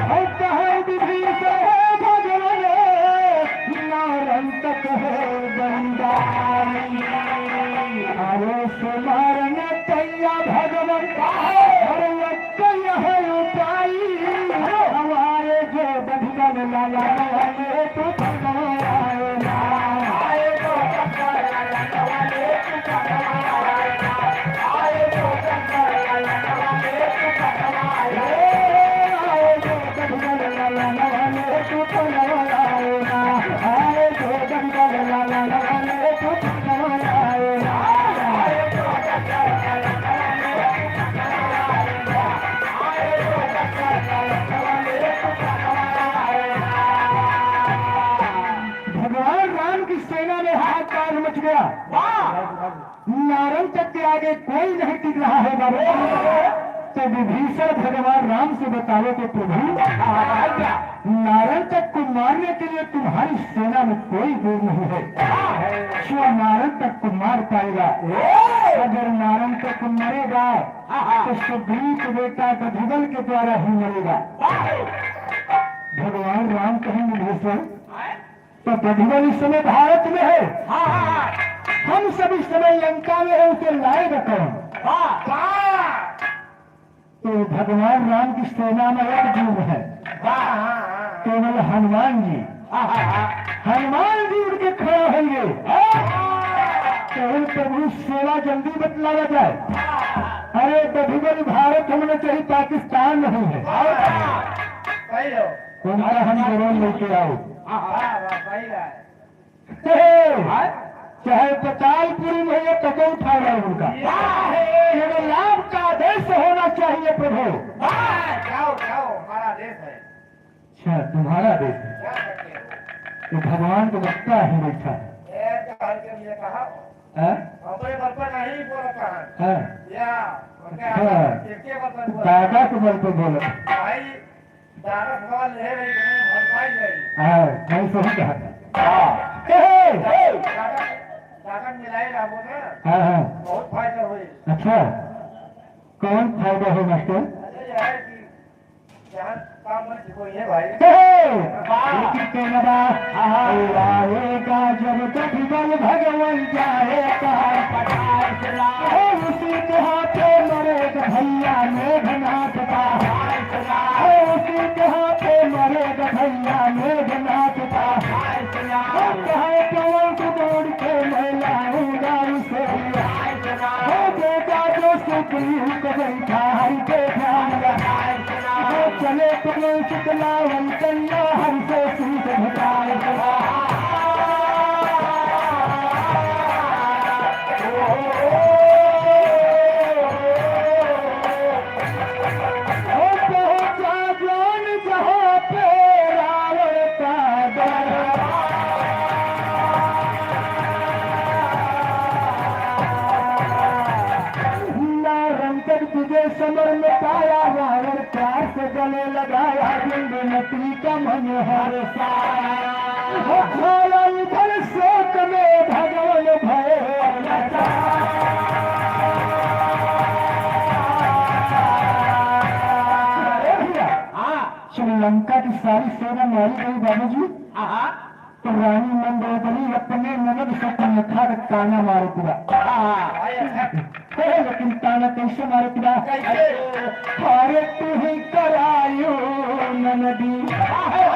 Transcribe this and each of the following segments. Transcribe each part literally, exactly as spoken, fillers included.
और कहे विभीषण है भगवन, नारन तक है बलिदानी। अरे सुनार न तैया भगवन, अरे यक्कैया है उपाई। हमारे जो बधिगल लाला ने तू भगवान आए ना। भगवान राम की सेना में हाहाकार मच गया। नारन तक के आगे कोई नहीं टिक रहा है बाबू। तो विभीषण भगवान राम से बतावे कि प्रभु, नारन तक को मारने के लिए तुम्हारी सेना में कोई दूर नहीं है जो नारन तक को मार पाएगा। अगर नारन तक को मरेगा तो सुग्रीव के बेटा दधिवल के द्वारा ही मरेगा। भगवान राम कहें विभीषण, तो दधिवल इस समय भारत में है। हाँ, हाँ, हाँ। हम सब इस समय लंका में है, उसे लाएगा कौन? वाह, वाह। तो भगवान राम की सेना में एक वीर है, वाह, हाँ, हाँ। केवल हनुमान जी। हाँ, हाँ, हाँ। हनुमान जी उठ के खड़ा होंगे। हाँ। तो उन प्रभु सेवा जल्दी बतलावा जाए। हाँ। अरे दधिवल भारत होना चाहिए, पाकिस्तान नहीं है। हाँ, हाँ। सही हो। उनका हम जरूर लेके आओ। हाँ, हाँ, हाँ, सही है। हे, हाँ? चाहे पतालपुरी में हो, तबो उठाओ उनका। वाह! केवल आपका आदेश होना चाहिए प्रभु। वाह! जाओ, जाओ, हमारा आदेश है। अच्छा, तुम्हारा आदेश है। क्या करते हो? तो भगवान को बकता ही बैठा है। ए, तो हल्के में कहा। हैं? अपने बल पर नहीं बोलता है। हैं? या, उनके अच्छा। एक के बल पर बोलता है। दादा के बल पर बोला। भाई, दादा सवाल ले रही, तुम्हें भरपाई ले रही। हाँ, नहीं सही कहा। हाँ। ए! दादा, दादा मिलाई रहो ना। हाँ, हाँ। बहुत फायदा होई। अच्छा, कौन फायदा हो मास्टर? अरे यार कि जहाँ काम बन चुको है भाई। ए! वाह। लेकिन कहना बा, हाँ, हाँ। आएगा जब दधिवल भगवान जाएगा। पचास लाख। ए, उसी के हाथे मरेगा भैया मेघनाथ का। ए, उसी के हाथे मरेगा भैया मेघनाथ का। ए, कहे पवन को दौड़ के मैं लाऊंगा उसे। ए, बेटा जो सुग्रीव को बैठा हरि के ध्यान। ए, चले पवन सुतलावन कन्या हरि से शीश झुकाए। ओ पहुंचा जान जहां पे रावण का दरबार। नारन तक तुझे समर में पाया, रावण प्यार से गले लगाया, बिंदुमती का मन हर्षा। ओ खोया उधर शोक में भगवन भय। अरे भैया, हाँ। श्रीलंका की सारी सेना मारी गई बाबूजी। हाँ, हाँ। तो रानी मंदोदरी अपने ननद शकुंतला का ताना मारत बा। हाँ। ए, लेकिन ताना कैसे मारत बा? कैसे? अरे तू ही करायो ननदी। ए,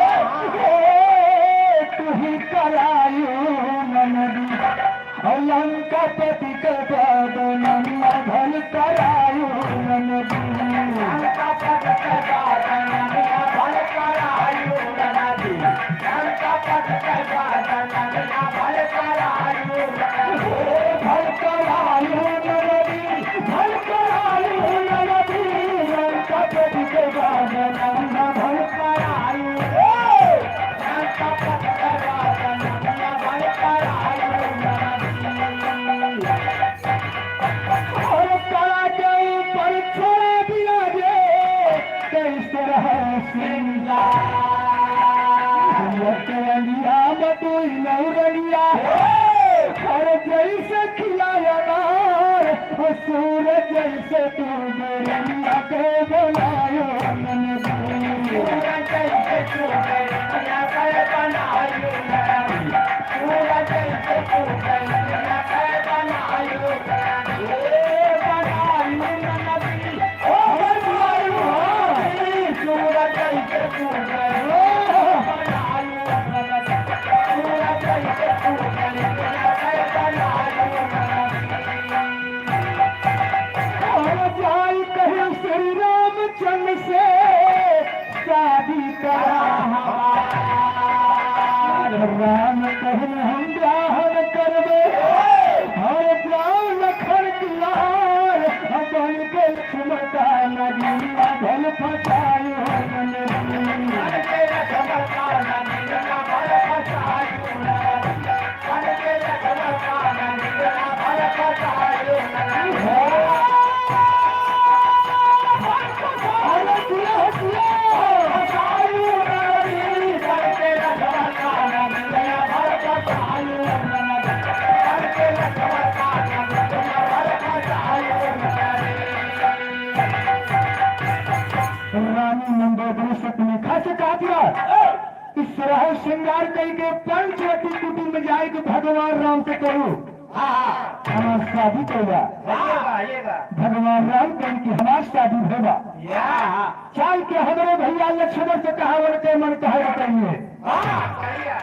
तू ही करायो ननदी। और लंकापति के बदनवा भल करायो ननदी। लंकापति के बदनवा भल करायो ननदी। रंगिया बटोई नौ रंगिया, हर जैसे खिलाया नार, सूरज जैसे तू रंगिया के बनायो ननद। सूरज जैसे तू रंगिया के बनायो ननद। और जाई कहीं श्री रामचंद्र से शादी करा हमार। राम कहे हम ब्याह न करबे, और जाओ लखन दुआर, अपन के लक्ष्मण का नगीना भल फसायो ननद। रानी मंदोदरी शतमुखा से कहत बा, कि सोरह श्रृंगार कई के पंचवटी कुटी में जाए के भगवान राम से कहू, हाँ, हाँ। हमार शादी कइला। हाँ, हाँ, ये बा। भगवान राम कहे कि हमार शादी भइबा। या, हाँ। चल के हमरे भइया लक्ष्मण से कहा, उनके मन कहे बताइए। हाँ, बढ़िया।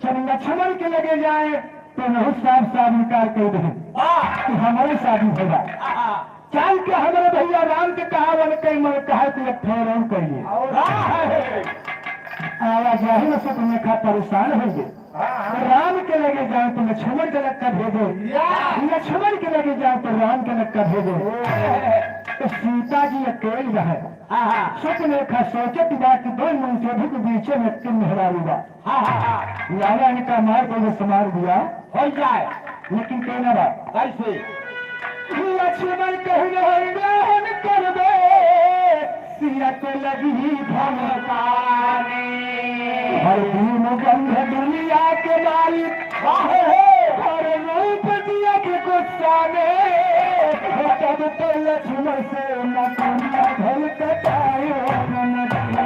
जब लक्ष्मण के लगे जाए, तो वहू साफ साफ इनकार कर दे हाँ। कि हमरे शादी भइबा। हाँ, हाँ। चल के हमरे भइया राम के कहा, उनके मन कहे कि एक ठहराव करिए। और हाँ, है। आवा जाही में शतमुखा परेशान होइगे। हाँ, हाँ। राम के लगे जाए तो लक्ष्मण के लक्का भेजे, या। लक्ष्मण के लगे जाए तो राम के लक्का भेजे। ओ। तो सीता जी अकेल रहे। हाँ, हाँ। शतमुखा सोचत बा कि दो मुंह से भी बीचे में अकेल मेहरारू बा। हाँ, हाँ, हाँ। लाला इनका मार को समार दिया। हो जाए। लेकिन कहना बा। कैसे? लक्ष्मण कहने हम ग्रहण करबे, सिया के लगी धमकाने। हर दीन बंध दुनिया के मालिक, वाह हो। हर रूप दिया के गुस्सा में, तब तो लक्ष्मण से न दुनिया भल कटायो न नदी।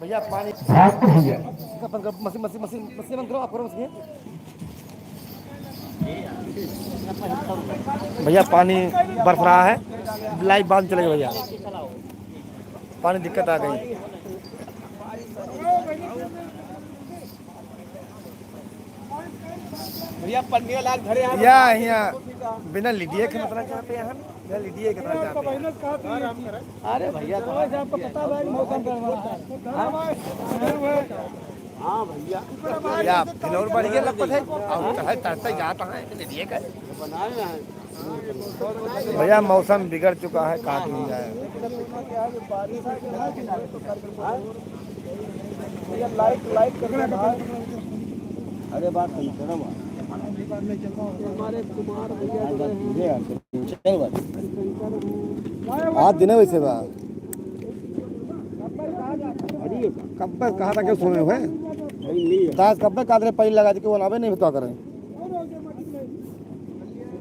भैया, पानी। भाग भैया। मशीन, मशीन, मशीन, मशीन बंद करो, आप करो मशीन। भैया, पानी बरस रहा है, लाइव बांध चले भैया, पानी दिक्कत आ गई। भैया, पन्निया लाग धरे हैं। या, या, बिना लीडिए के मतलब चाहते हैं हम। चल, ये कितना जाते हैं? अरे भैया, तो आज आपको पता भाई, मौसम का। हाँ भैया। या, फिर और बढ़िया लगता है। और चाहे तड़ते जाता है, इसलिए कर। भैया, मौसम बिगड़ चुका है, काट नहीं जाए। भैया, लाइट, लाइट कर दो भाई। अरे बात सही करो बात। हमारे कुमार भैया जो हैं, चल बात। आज दिन है वैसे बा। कब्बे कहा था कि सुने हुए? दास कब्बे कादरे पहले लगा दे के वो लावे नहीं होता करें।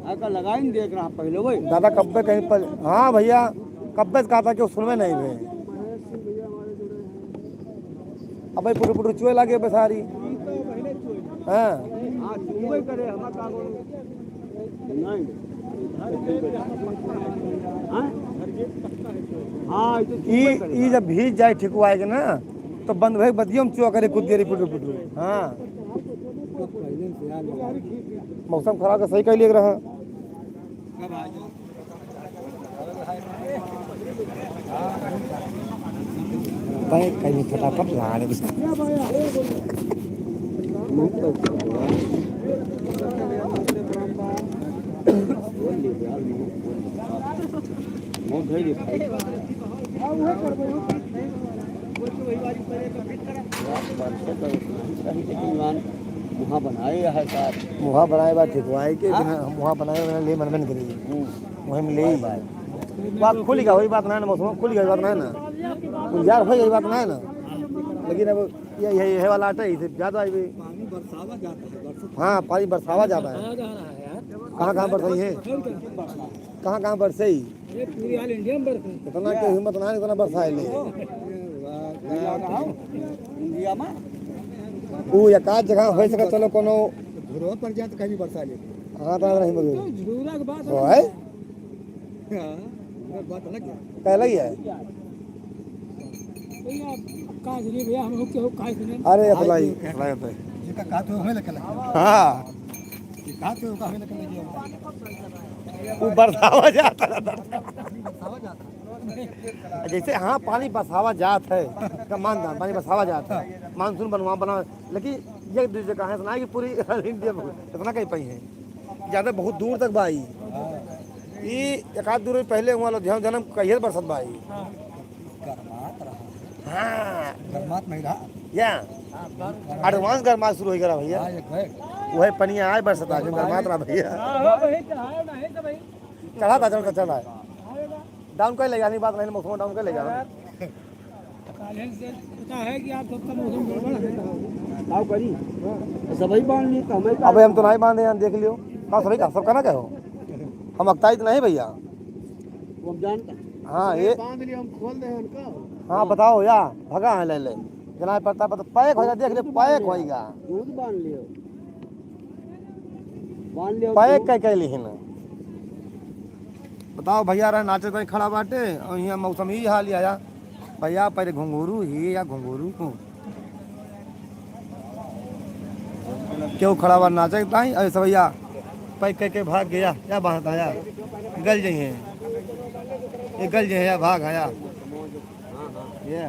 आका लगाई नहीं देख रहा पहले वही। दादा कब्बे कहीं पर, हाँ भैया, कब्बे से कहा था कि वो सुनवे नहीं रहे। अब भाई पुटु पुटु चुए लागे बेसारी। हाँ। हाँ, चुए करे, हमारा का बोलूं? नहीं। हाँ? हाँ, ये तो ई, चुए करे। ई जब भीज जाए ठिकुआए के ना, तो बंद भाई बदियो में चुआ करे कूद दे रे पुटु पुटु। हाँ। मौसम खराब के सही कह लिए रहा। भाई कहीं फटाफट ला दे। बहुत है ये भाई। हाँ, वह कर भाई, वो कर। बरसे तो नहीं सही, लेकिन मान मुहा बनाए है साहब। मुहा बनाए बा ठीक भाई के हाँ? बिना मुहा बनाए बिना ले मन बन करी। हम्म। वही में ले। Bye, bye. बात खुल गया, वही बात ना है ना, मौसम खुल गया, बात ना है ना। गुलजार हो गई बात ना है ना। लेकिन अब ये, ये, ये वाला आटा ही से ज्यादा है भी। पानी बरसावा जाता है, बरसात हाँ, पानी बरसावा जाता है। बरसाया जा रहा है यार। कहाँ, कहाँ बरसाई है? कहाँ, कहाँ बरसाई? अरे, पूरी all India में बरसाई। इतना के हिम्मत ना, इतना बरसाए ले। इंडिया में? वो एक आध जगह हो सके, चलो कोनो धुरवा पर जाए तो कहीं बरसा ले। हाँ, तो नहीं मगर। तो झूरा के बात तो है। है। हाँ, ये बात अलग है। पहले ही है। भैया, अब का करिए भैया, हम लोग के हो, का करिए? अरे, अतलाई, अतलाई, अतलाई। जेका का तो हमें लगे लगे। हाँ। ये का तो का हमें लगे लगे। वो बरसावा जाता है, बरसावा जाता है। जैसे, हाँ, पानी बरसावा जात है, का मान दान, पानी बरसावा जात है, मानसून बनवा, बना, लेकिन ये दूसरे कहाँ से ना है कि पूरी इंडिया में इतना कहीं पाई है। ज्यादा बहुत दूर तक बा ई। ई एक आध दू रोज पहले हुआ लुधियाना जन्म कहिए बरसत बा ई। गरमात रहा। हाँ। गरमात नहीं रहा। या। Advance गरमात शुरू हो गया भैया। हाँ, एक है। वही पनिया आए बरसत आ गरमात रहा भैया। हाँ, हाँ, वही तो है, नहीं तो भाई। चढ़ा था, चढ़ा था, चढ़ा है। Down कर ले जानी बात नहीं, मौसम down कर ले जाना। काले से पता है कि आप सबका मौसम गड़बड़ है। का करी? सब ही बांध ली तो हमें का अबे हम तो नहीं बांधे यार, देख लियो। का सभी का, सबका ना कहो। हम अकताई तो नहीं भैया। वो हम जानता। हाँ, ये बांध लियो, हम खोल दे उनका। हाँ, बताओ या, भगा है ले ले। जना पड़ता, पता पैक होइगा, देख ले, पैक होइगा। दूध बांध लियो। बांध लियो। पैक दूध। कह, कह लिहिन। बताओ भैया रहे नाचे ताई खड़ा बाटे और यहाँ मौसम ही हाल आया। भैया पहले घुंघरू ही या घुंघरू को क्यों खड़ा बा नाचे ताई? अरे सब भैया पैक करके भाग गया, क्या बात आया? गल जाइए, ये गल जाइए या भाग आया। ये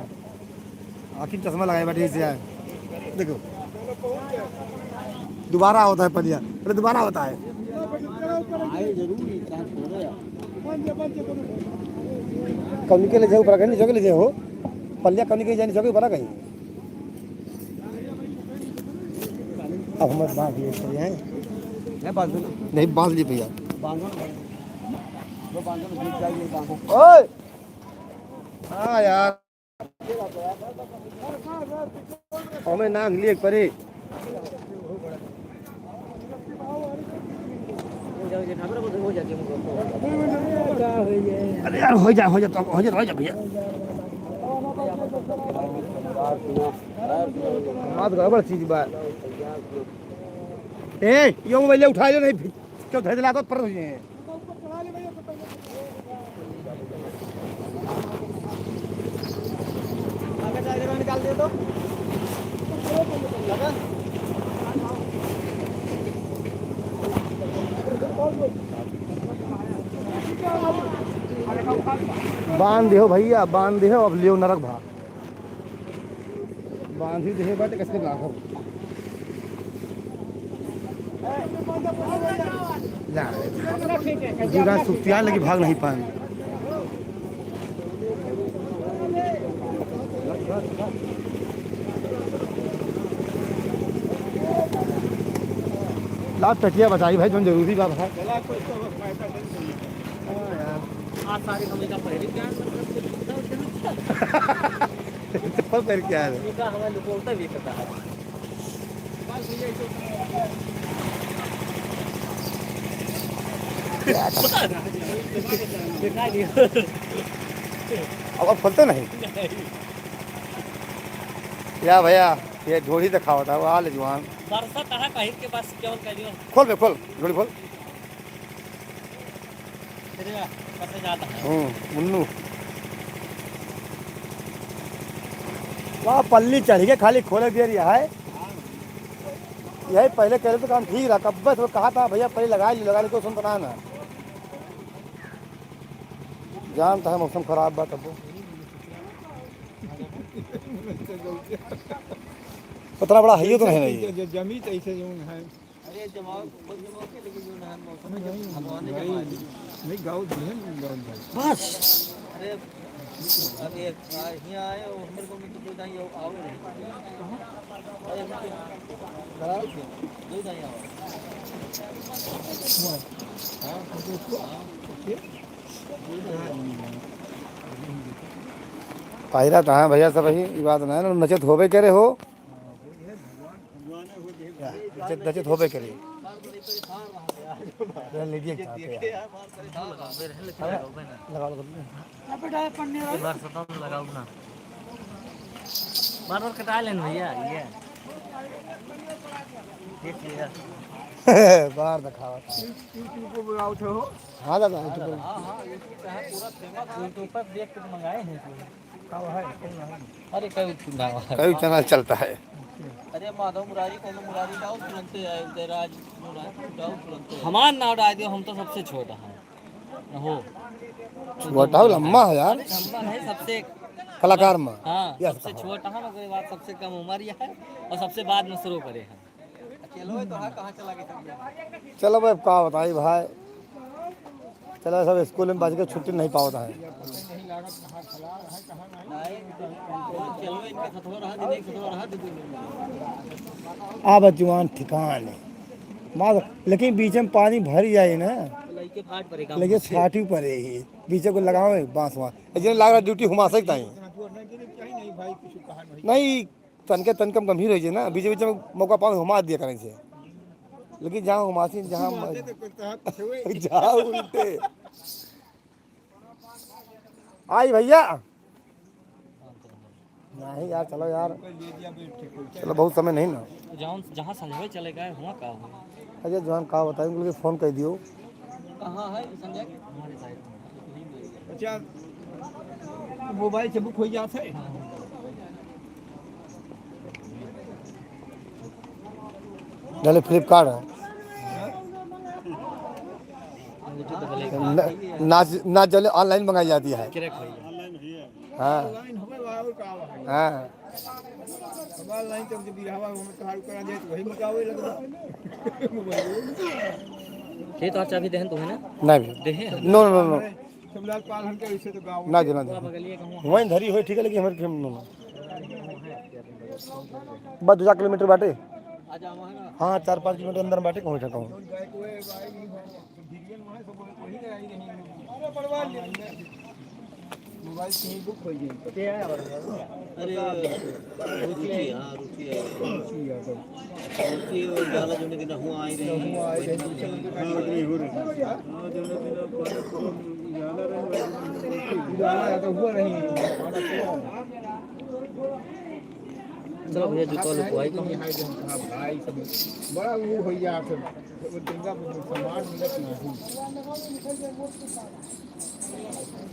आखिर चश्मा लगाए बैठे इसे आए। देखो। दोबारा होता है पनिया। अरे दोबारा होता है। कौनी के ले जाओ ऊपर कहीं, नीचे के ले जाओ। पलिया कौनी के जाए नीचे के ऊपर कहीं। अब हम बांध लिए पड़े हैं। नहीं बांधो। नहीं बांध लिए भैया। बांधो ना। वो बांधो ना, भीग जाएगी, बांधो। ओए! हाँ यार। हमें नांग लिए परे। अरे यार, हो जा, हो जा, तो हो जा, हो जा भैया। बात गड़बड़ चीज बा। ए, यो मोबाइल उठा ले नहीं, क्यों धर दिला तो पर हो जाए। बांध दिहो भैया, बांध दिहो, अब लियो नरक भाग। बांधी देहे बाटे, कैसे लागल? ला, जीरा सुखतिया लगी भाग नहीं पाए। ला, टटिया बचाई भाई, जौन जरूरी बा भाई। हाँ यार। आज सारे समय का पहले क्या है? चप्पल पहन के आए हैं। इनका हमारा लुकोता भी पता है। अब, अब खोलते नहीं। या भैया, ये ढोढ़ी दिखावत है, वो आ ले जुआन। बरसात है, कहीं के पास क्यों कर दियो? खोल बे, खोल, ढोढ़ी खोल। तेरे पास से जाता है। हम्म, मुन्नू। वाह, पल्ली चढ़ के खाली खोले दे रही है। यही पहले करे तो काम ठीक रहा, कब बस वो कहा था, "भैया, पहले लगा ली, लगा ली," कोई सुनता ना ना। जानता है मौसम खराब बा तब। उतना बड़ा है ये तो नहीं, नहीं। ज-, ज-, जमी तो ऐसे यूं है। ये जमाव, खुद जमाव के, लेकिन जो नहर मौसम है, जब भगवान ने जमाव दी। नहीं, गाँव जो है ना, गाँव जो है। बस। अरे, अब ये, आ, यहाँ आए और हमारे को भी तो कोई दाई आओ, आओ नहीं। कहाँ? अरे, अभी तो गड़ा के, कोई दाई आओ। हाँ। हाँ। हाँ। पहिरा तो हाँ भैया, सब ही, ई बात ना है ना, नचत होबे करे हो। नचत, नचत होबे करे। ले लीजिए, चाहते हैं। लगाओ, लगाओ। बार सतम लगाओ ना। बार बार कटा लेन भैया, ये। देख लिया। बार दिखावा। YouTube को बुलाओ थे हो। हाँ दादा, YouTube पर। हाँ, हाँ, YouTube पे है, पूरा famous है। YouTube पर देख के मंगाए हैं इसलिए। का है? कौन है? अरे, कई चुनाव है। कई चैनल चलता है। अरे, माधव मुरारी, कौन मुरारी गाओ तुरंते आए, उदयराज मुरारी गाओ तुरंते आए। हमार नाव डाल दियो, हम तो सबसे छोटा है। हो। छोटा हो, लम्बा है यार। अरे, लम्बा नहीं, सबसे कलाकार में। हाँ, यस, सबसे कहो। छोटा है, ओकरे बाद सबसे कम उम्र यह है और सबसे बाद में शुरू करे हैं। चलो, तो हाँ, कहाँ चला गया सब? चलो भाई, अब का बताई भाई, चलो, सब स्कूल में बच के छुट्टी नहीं पावत है। नहीं, चलो, इनके सतवा रहा, दिन एक सतवा रहा, दिन एक। अब जुआन ठिकान है, मार, लेकिन बीच में पानी भर जाए ना, तो लइके फाट पड़े, काम लेकिन से। फाटी पड़े ही, बीच को लगावे बांस वांस, जने लाग रहा ड्यूटी हुमा सकता है। नहीं, तनके तनके में गंभीर होइ जाए ना, बीच बीच में मौका पावे हुमा दिया करें से। लेकिन जहाँ हुमासी, जहाँ म-, जहाँ उल्टे। आई भैया। नहीं यार, चलो यार। चलो, बहुत समय नहीं ना। जहाँ, जहाँ संजोए चले गए, हुआ का हुआ? अच्छा, जवान का बताई, उनके फोन कर दियो। कहाँ है संजय? अच्छा, मोबाइल से बुक हो जात है। डाले फ्लिपकार्ट है। ना, ना चले, ऑनलाइन मंगाई जाती है। हाँ। हाँ। अब ऑनलाइन तो जब बियाहवा में तोहार करा जाए तो वही मचावे लगबा। ये तो अच्छा अभी देहन तो है ना? नहीं भी। देहे हैं। No, no, no, no। Shivlal पाल हमके ऐसे तो गाँव ना में। देना, देना। वहीं धरी हुई ठीक है, लेकिन हमारे खेम नो। बस दो चार किलोमीटर बाटे। हाँ, चार पाँच किलोमीटर अंदर बाटे, कहूँ से कहूँ। मोबाइल से ही बुक हो जाई। अरे, रुचि, हाँ, रुचि है। रुचि है, तो। रुचि है, वो गाना जो लेकिन हुआ आई रही। हुआ आई रही। हाँ, नहीं हो रही। हाँ, जो लेकिन अब गाना रहे, गाना है, तो हुआ रही। चलो भैया, जूता लो, कोई कम। हाँ, भाई, सब बड़ा वो हो गया, फिर वो दुर्गा पूजा समाज में रखना है।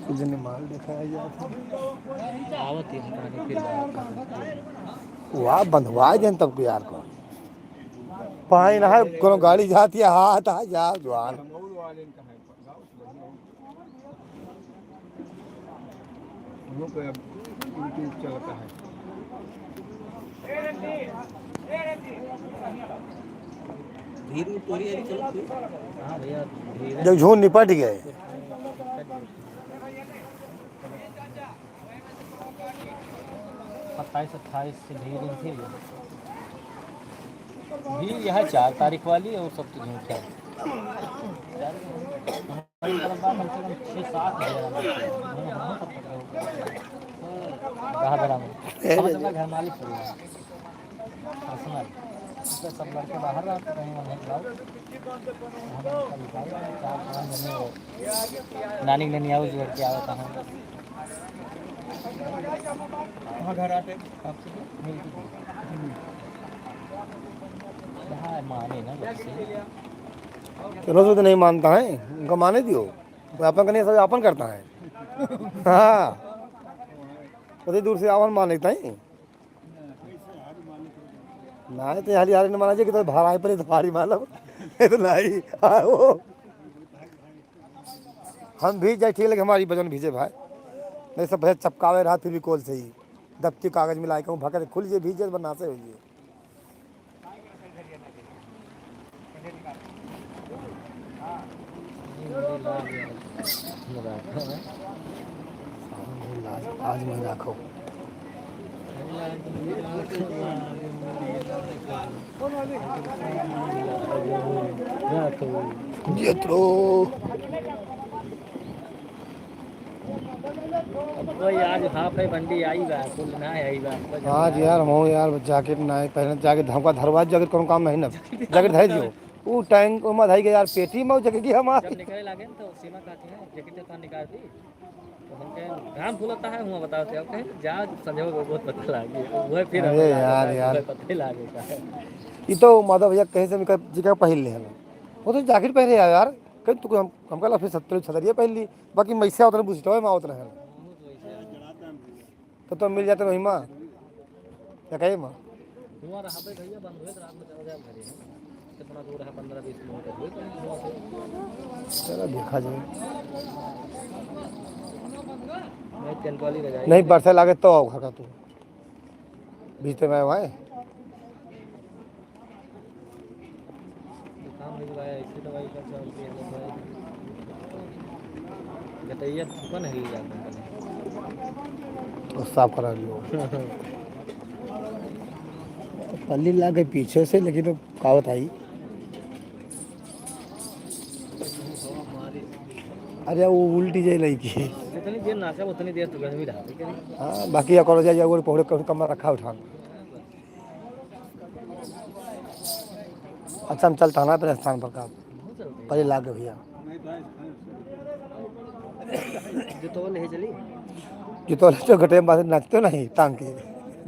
कुछ नहीं, माल दिखाया जाए तो। आवत ही हटाने फिर बात करते हैं। वाह, बंधवा जन तब को यार को। पाई ना है, कोनो गाड़ी जाती है, हाथ आ जा, जवान। वो पे अब YouTube चलता है। धीरू तोरी अभी चलत हुई। हाँ भैया, धीरे। जब झूठ निपट गए। सत्ताईस अट्ठाईस से भीड़ ही थी। भीड़ यह चार तारीख वाली और सब तो झूठ है। हमारी तरफ बात कम से कम छः सात हज़ार आदमी थे। हम, हम सब पकड़े हुए थे। रहा धरा में। हम सब घर मालिक पड़े हैं। पर्सनल। तो सब लड़के बाहर रहते, कहीं वहीं जाओ। हम सब निकाल रहे हैं, चार पाँच जने और नानी के ननिया उस लड़के आवत हैं। वहाँ घर आते आपसे मिलते थे। यहाँ माने ना बच्चे। चलो, तो नहीं मानता है, उनका माने दियो। वो अपन का नहीं, सब अपन करता है। हाँ, उतनी दूर से अपन मान लेता है। नहीं तो हाली हाली न माना जाए कि तो भाड़ा है पर तो भारी मानब। ये तो नहीं। हाँ, वो हम भीज जाए ठीक, लेकिन हमारी वजन भीजे भाई। नहीं सब भैया चपकावे रहा फिर भी कोल से ही। दफ्ती कागज मिलाए कहूँ भकत खुल जे भीजे बनासे हो जे। आज, आज मैं राखो। जियत रहो। अब कोई आज हाफ है बंडी आई बा, फुल ना आई बा। आज यार, हम यार, जैकेट ना है, पहले जैकेट हमका धरवा, जैकेट कौन काम नहीं ना, जैकेट धर दियो। ऊ टैंक ओमा धई के यार, पेटी में जगह की हमार। जब निकले लागे न, तो सीमा कहती है, "जैकेट तो निकाल दी।" तो हम कहे, "घाम फुलता है, हुआ बताओ थे।" अब कहे, "जा, संजय को बहुत पता लागे।" वो फिर अरे हमें लागे यार, था, यार। हमें पता ही लागे का है। ये तो माधव भैया कहे से निकल, जी का पहन ले हमें। वो तो जैकेट पहने यार, यार। कहीं तो हम, हमका ला फिर सत्तर छतरिया पहन ली, बाकी मैं से उतने बुझते हुए मैं उतने हैं। तो, तो मिल जाते वही माँ। क्या कहे माँ? धुआं रहा पे भैया, बंद हुए तो रात में चला जाए घरे। कितना दूर है, पन्द्रह बीस किलोमीटर हुए तो धुआं से। चलो, देखा जाए। नहीं, टेंट वाली रजाई। नहीं, बरसे लागे तो आओ घर का तू। बीच में आए। जुकाम हो गया है, ऐसी दवाई का चालू किया है भाई। गटैया थूका नहीं जाता है। तो साफ करा लियो। पल्ली लागे पीछे से, लेकिन वो कावत आई। अरे, वो उल्टी जाए लड़की। जितनी देर नाचा, उतनी देर तो गर्मी रहती है। हाँ, बाकी या करो जाए, या वो पहुड़े कम रखा उठान। अच्छा, हम चलता ना अपने स्थान पर का। पहले लागे भैया। जुतवा ले चली। जुतवा ले तो घटे में नाचते नहीं, टांग के।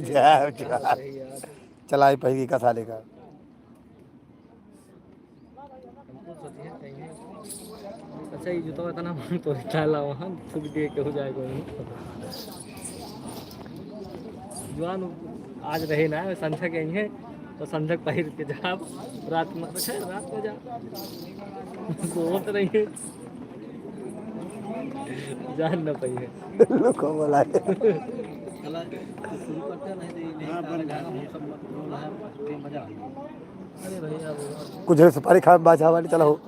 जा, जा। चलाई पहली का साले का। हमको सोचिए कहीं। अच्छा, ये जूता इतना मन तो डाला वहाँ, थूक दिए के हो जाएगा वहीं। जवान आज रहे ना, संझा के अइहें, तो संझा के पहिर के जाब, रात में, अच्छा, रात में जा। सोवत रहिए, जान न पाइए। लोग को बोला है। चला, तो शुरू करते हैं, नहीं तो ये नहीं हाँ, बन जाएगा, हम सब मत बोल रहे हैं, मजा आ गया। कुछ सुपारी खा, बाजा वाली चला हो।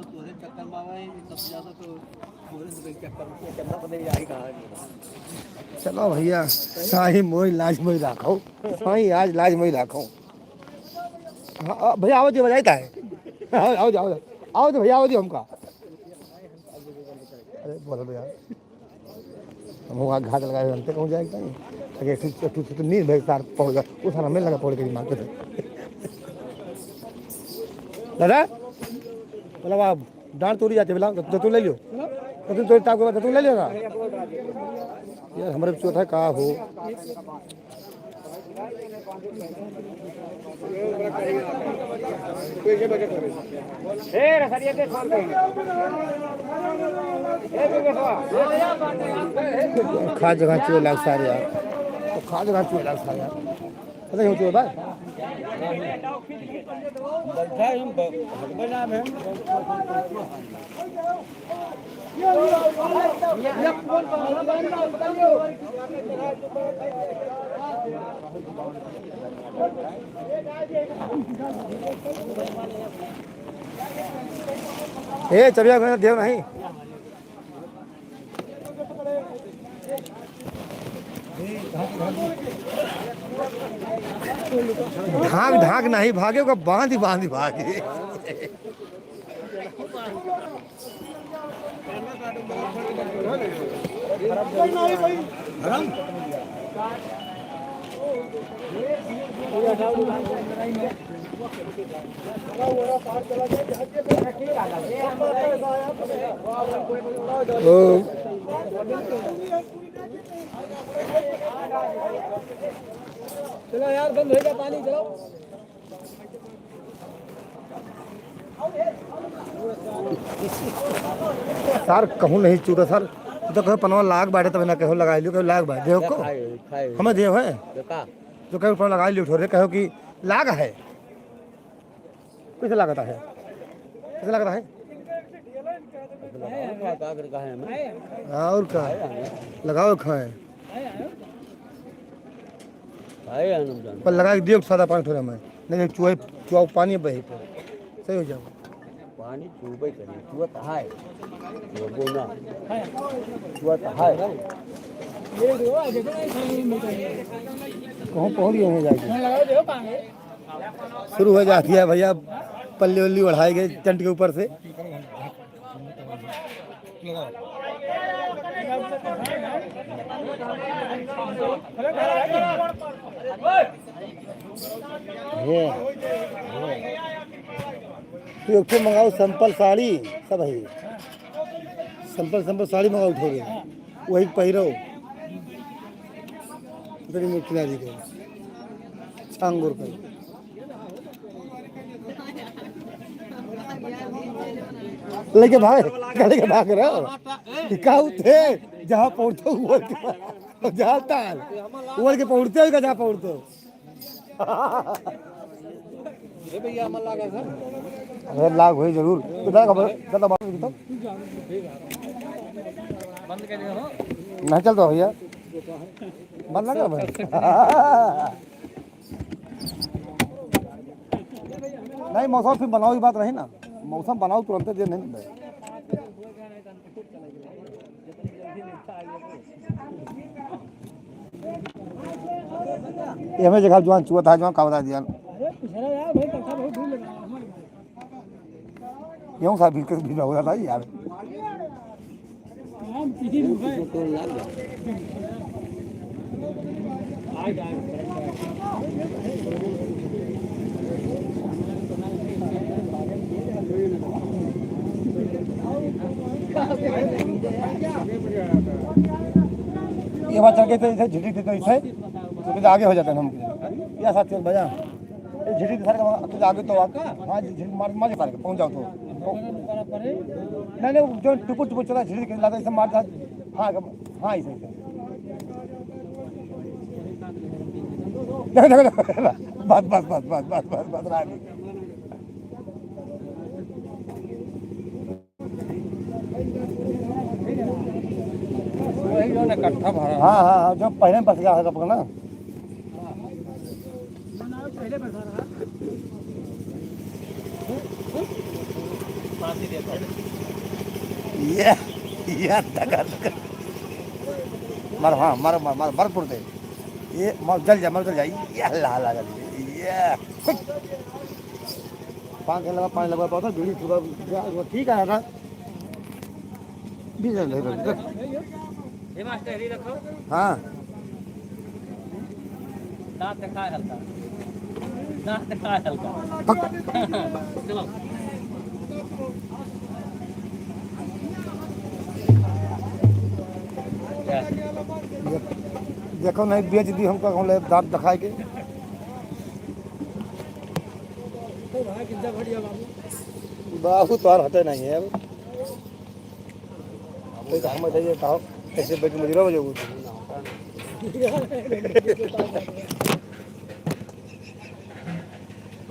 चलो भैया, साईं मोई लाज मोई राखो। साईं आज लाज मोई राखो। हाँ, आ, भैया, आओ जी, बजाई ता है। आओ, आओ जी, आओ जी। आओ जी, भैया, आओ जी, हमका। अरे, बोलो भैया। हम वहाँ घात लगाए, हम तक पहुँच जाएगा नहीं। अरे, तू, तू, तू, तू नींद भाई सार पहुँच गया। उस समय लगा पहुँच गई मार के। दादा, बोला, "वाह, डांड तोड़ी जाती है, बोला, तो तू ले लियो। तो तू, तो ताप के बाद तो तू ले लियो ना।" यार, हमारे चौथा का हो। खा जगह चुए लाग सारे यार, तो खा जगह चुए लाग सारे यार। पता नहीं हो चुए बा। ए, चबिया देव नहीं। ढाक, ढाक नहीं भागे, ओका बांध, बांध भागे। ओ। चलो यार, बंद हो गया पानी, चलो। सर, कहूँ नहीं चूरा सर, तो कहो पनवा लाग बाटे, तब ना कहो लगा लियो, कहो लाग बाटे, देखो को? खाए, खाए। हमें देव है? देखा। जो कहो पनवा लगा लियो, ठोरे कहो कि लाग है। कैसे लागत है? कैसे लागत है? लगाओ, का कर, का है हमें? हाँ, और का? लगाओ, खाएं। खाए हैं हम जान। पर लगा के दियो सादा पानी थोड़ा में। नहीं, चुहे, चुहा पानी बही पे। सही हो जाओ। पानी चूबे करी, चुअत है। वो बोला, चुअत है। कहूँ पहुँच गए हैं जाके। शुरू हो जाती है भैया, पल्ली उल्ली ओढ़ाए गए टेंट के ऊपर से। ये, ये। तू एक ठो मंगाओ simple साड़ी, सब है। Simple, simple साड़ी मंगाओ, उठो रे। वही पहिरो। इतनी मोटी नारी को। छांगुर का। लेके भाग, लेके भाग रहे हो। कि का उठे, जहाँ पहुँचो, वो के, जहाँ ताल, वो के पहुँचते हो, जहाँ पहुँचो। ये भैया, हमार लाग है, सर। अरे, लाग होई जरूर। तो दादा, दादा, बात तो। बंद कर दो, हो। नहीं चलता भैया। बंद ना कर भाई। नहीं, मौसम फिर बनाओ, ये बात रही ना। मौसम बनाओ, तुरंत जे नहीं। ये हमें जगह जुआन चुआ था, जुआन का बता दिया। यूं सा भी, भी हो जाता है यार। ये बात चल के तो इसे झिझक देते इसे, तो आगे हो जाते हैं हम। या साथ चल बजा। ये झिझक सारे का, तो आगे तो आप, हाँ, झिझक मार, मार के सारे के पहुँच जाओ तो। नहीं, नहीं, जो टुकुर टुकुर चला, झिझक लाता, इसे मार, हाँ, हाँ, इसे, इसे। देखो, देखो, देखो, बस, बस, रानी। वही जो ना इकट्ठा भरा। हाँ, हाँ, हाँ, जो पहले में फंस गया है कपड़ा ना। ये, ये धका, धका। मर, हाँ, मर, मर, मर, मर, पुर दे। ये मर, जल जा, मर, जल जा। ये हल्ला, हल्ला, जल। ये, हुट। पाँच घंटे लगा, पानी लगा, पाता, बीड़ी फूका, जा, वो ठीक है, था। बीस घंटे लगा। ये मास्टर, ये रखो। हाँ। दांत दिखाए हल्का। दांत दिखाए हल्का। पक। चलो। ये देखो, नहीं बेच दी हमको, हम ले दांत दिखाए के। बाबू तोहार हटे नहीं है अब। तो हम बताइए, कहो, कैसे बैठ के मजूरा हो जाओगे?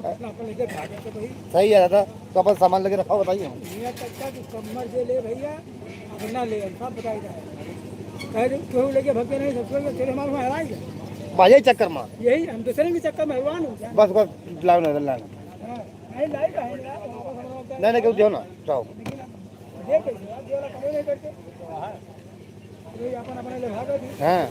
अपना, अपना लेके भागे तो भाई। सही है दादा, तो अपन सामान लेके रखा हो, बताइए। मियाँ चक्का के कम्मर जे ले भैया, अपना ले, सब बताई जाए। कहे जो केहू लेके भगे नहीं, सबसे तेरे माल में हराई जाए। भाई, यही चक्कर में। यही, हम दूसरे के चक्कर में हैरान हो जाए। बस, बस, लाओ ना, लाओ ना। हाँ, नहीं, लाई तो है, लाई तो है। नहीं, नहीं, क्यों दियो ना, जाओ। लेकिन अब ये कैसे? अब ये वाला कभी नहीं करते। हाँ।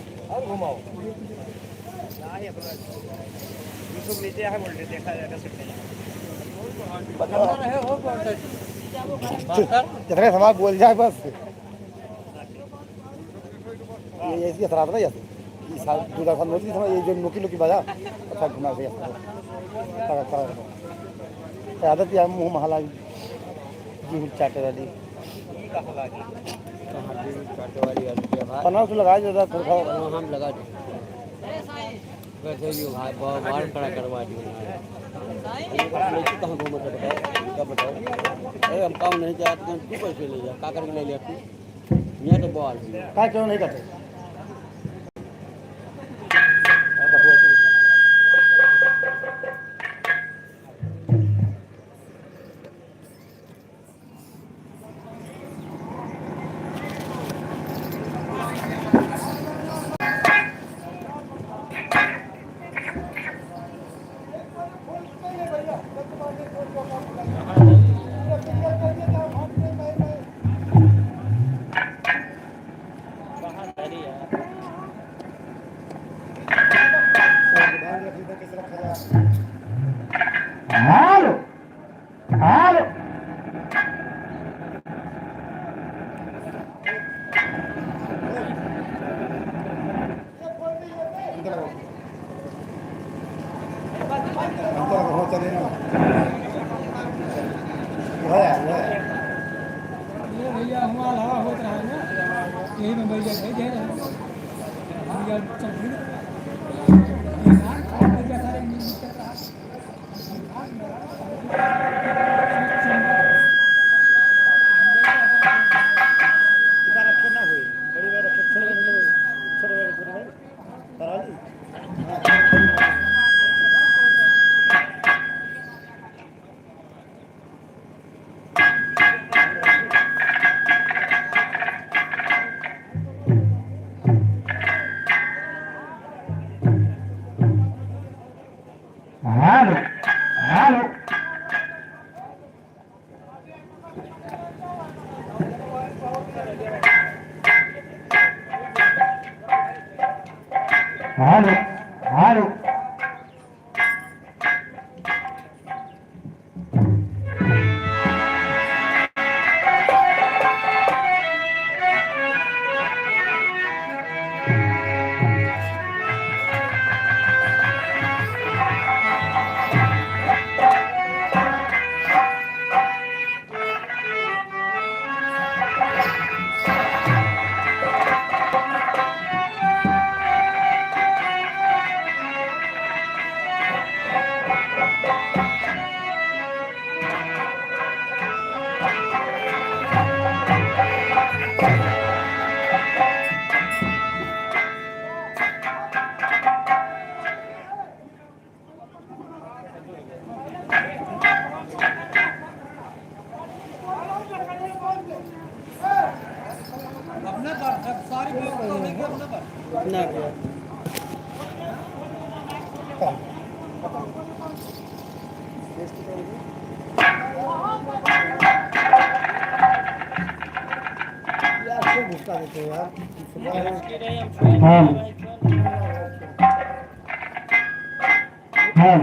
जितने समाज बोल जाए बस। ये, ये इसके साथ ना, ये साथ, दूसरा साथ नोकी, ये जो नोकी, नोकी बाजा, अच्छा घुमा से, आदत या मुँह महला। गेहूँ चाटे वाली। कहाँ गेहूँ चाटे वाली आलू है भाई? पनाव तो लगा दे, थोड़ा। हाँ, हम लगा दे। वैसे ही भाई, बहुत बार खड़ा करवा दिया। ये कहाँ घूमत है बताओ? इनका बताओ। अरे, हम काम नहीं चाहते, तू कैसे ले जा? का करके ले लिया तू? यहाँ तो बॉल। का क्यों नहीं करते? Hello, hello. ये भैया, हुआ हवा होत रहा है ना, यही में बैठ जाए, बैठ जाए। Hello, hello. Hello, hello. यार, क्यों घुसका देते हो यार? हाँ। हाँ।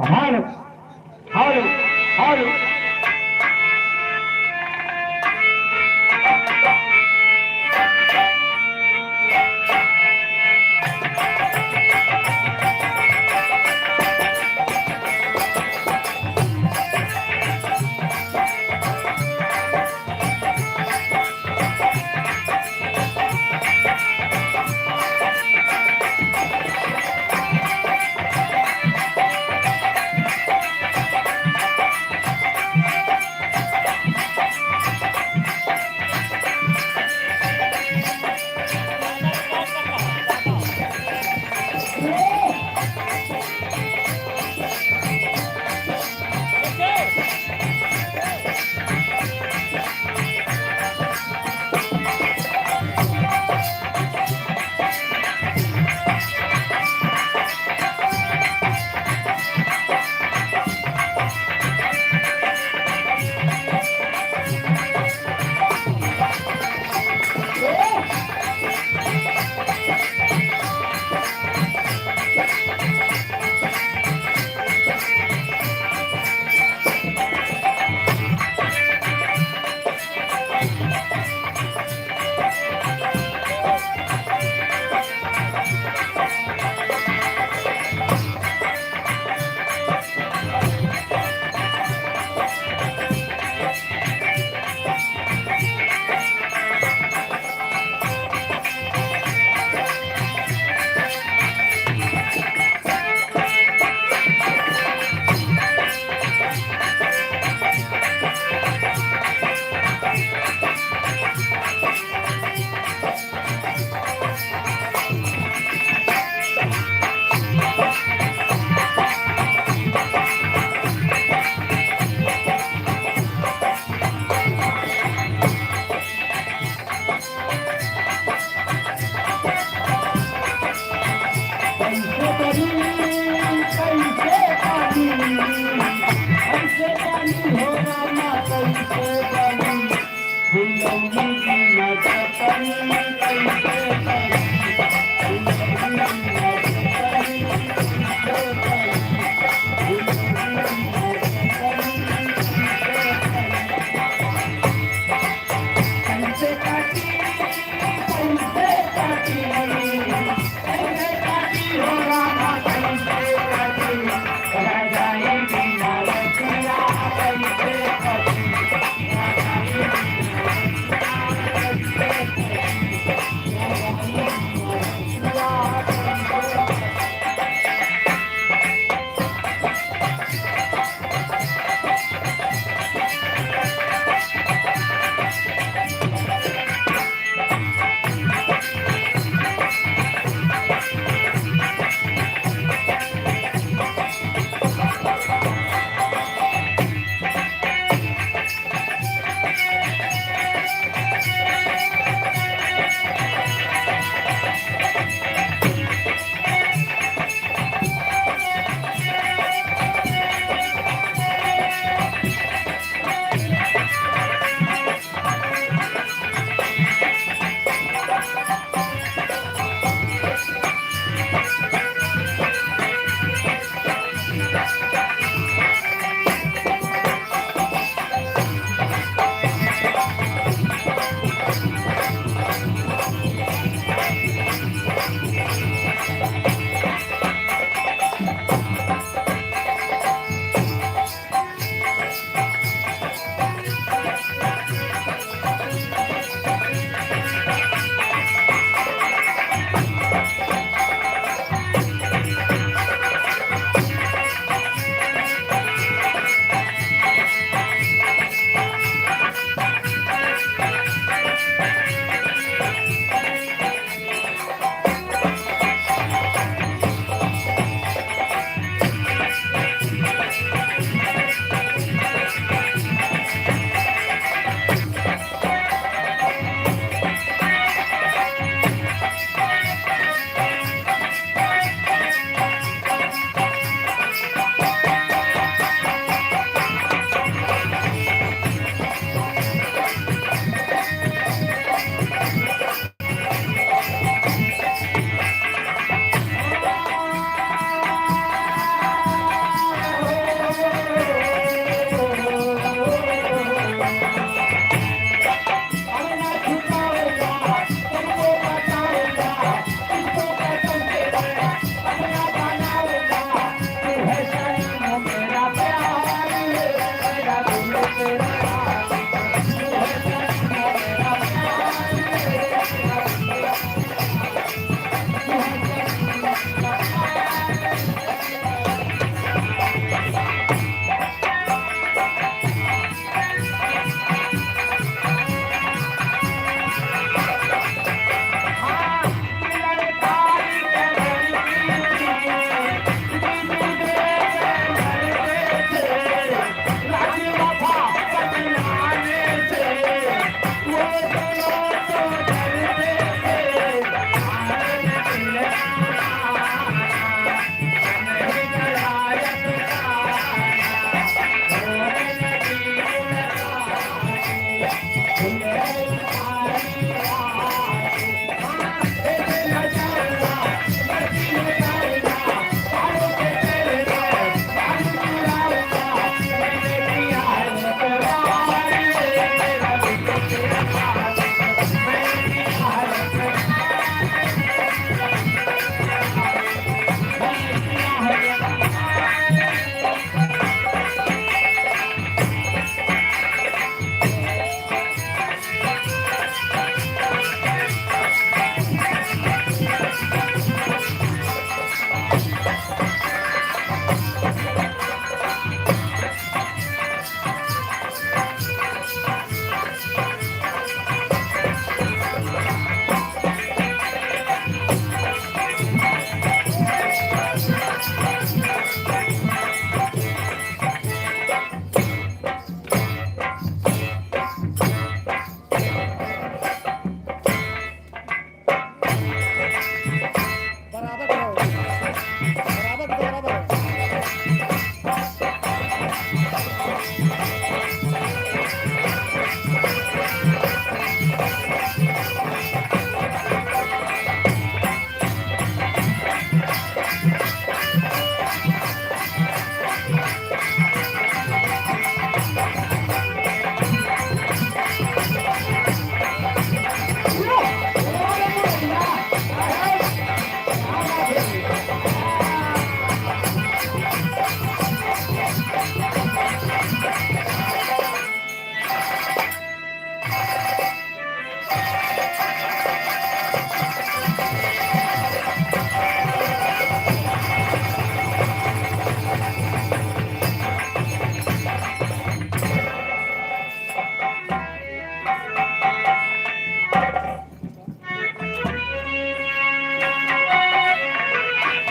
Hello, hello, hello.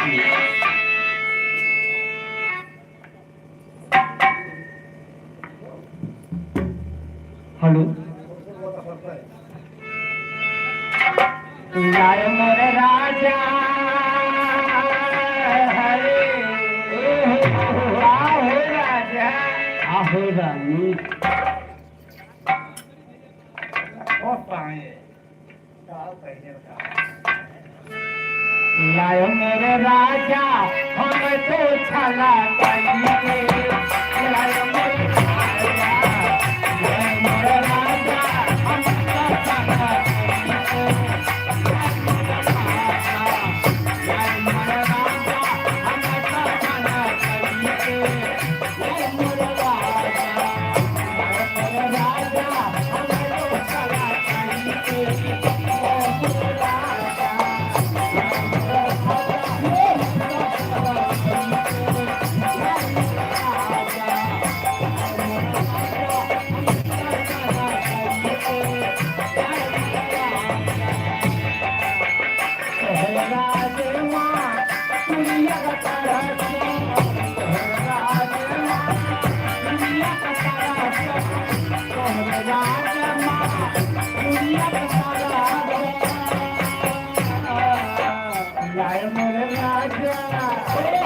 हेलो। लाए मोरे राजा, हरे, आहो राजा, आहो रानी। ओ पाए। लायो मोरे राजा, हम तो छला कइके। लायो मोरे राजा, लायो मोरे राजा, हम तो छला कइके। लायो मोरे राजा, लायो मोरे राजा, हम तो छला कइके। लाए मोरे राजा,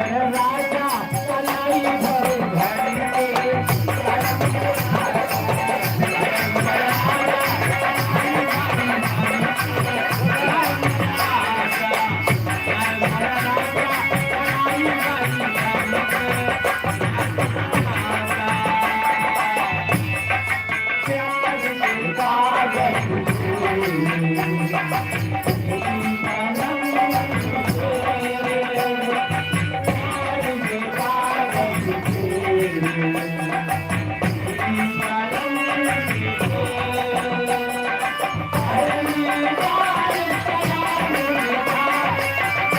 लाए मोरे राजा, चूड़िया भरे भरे के।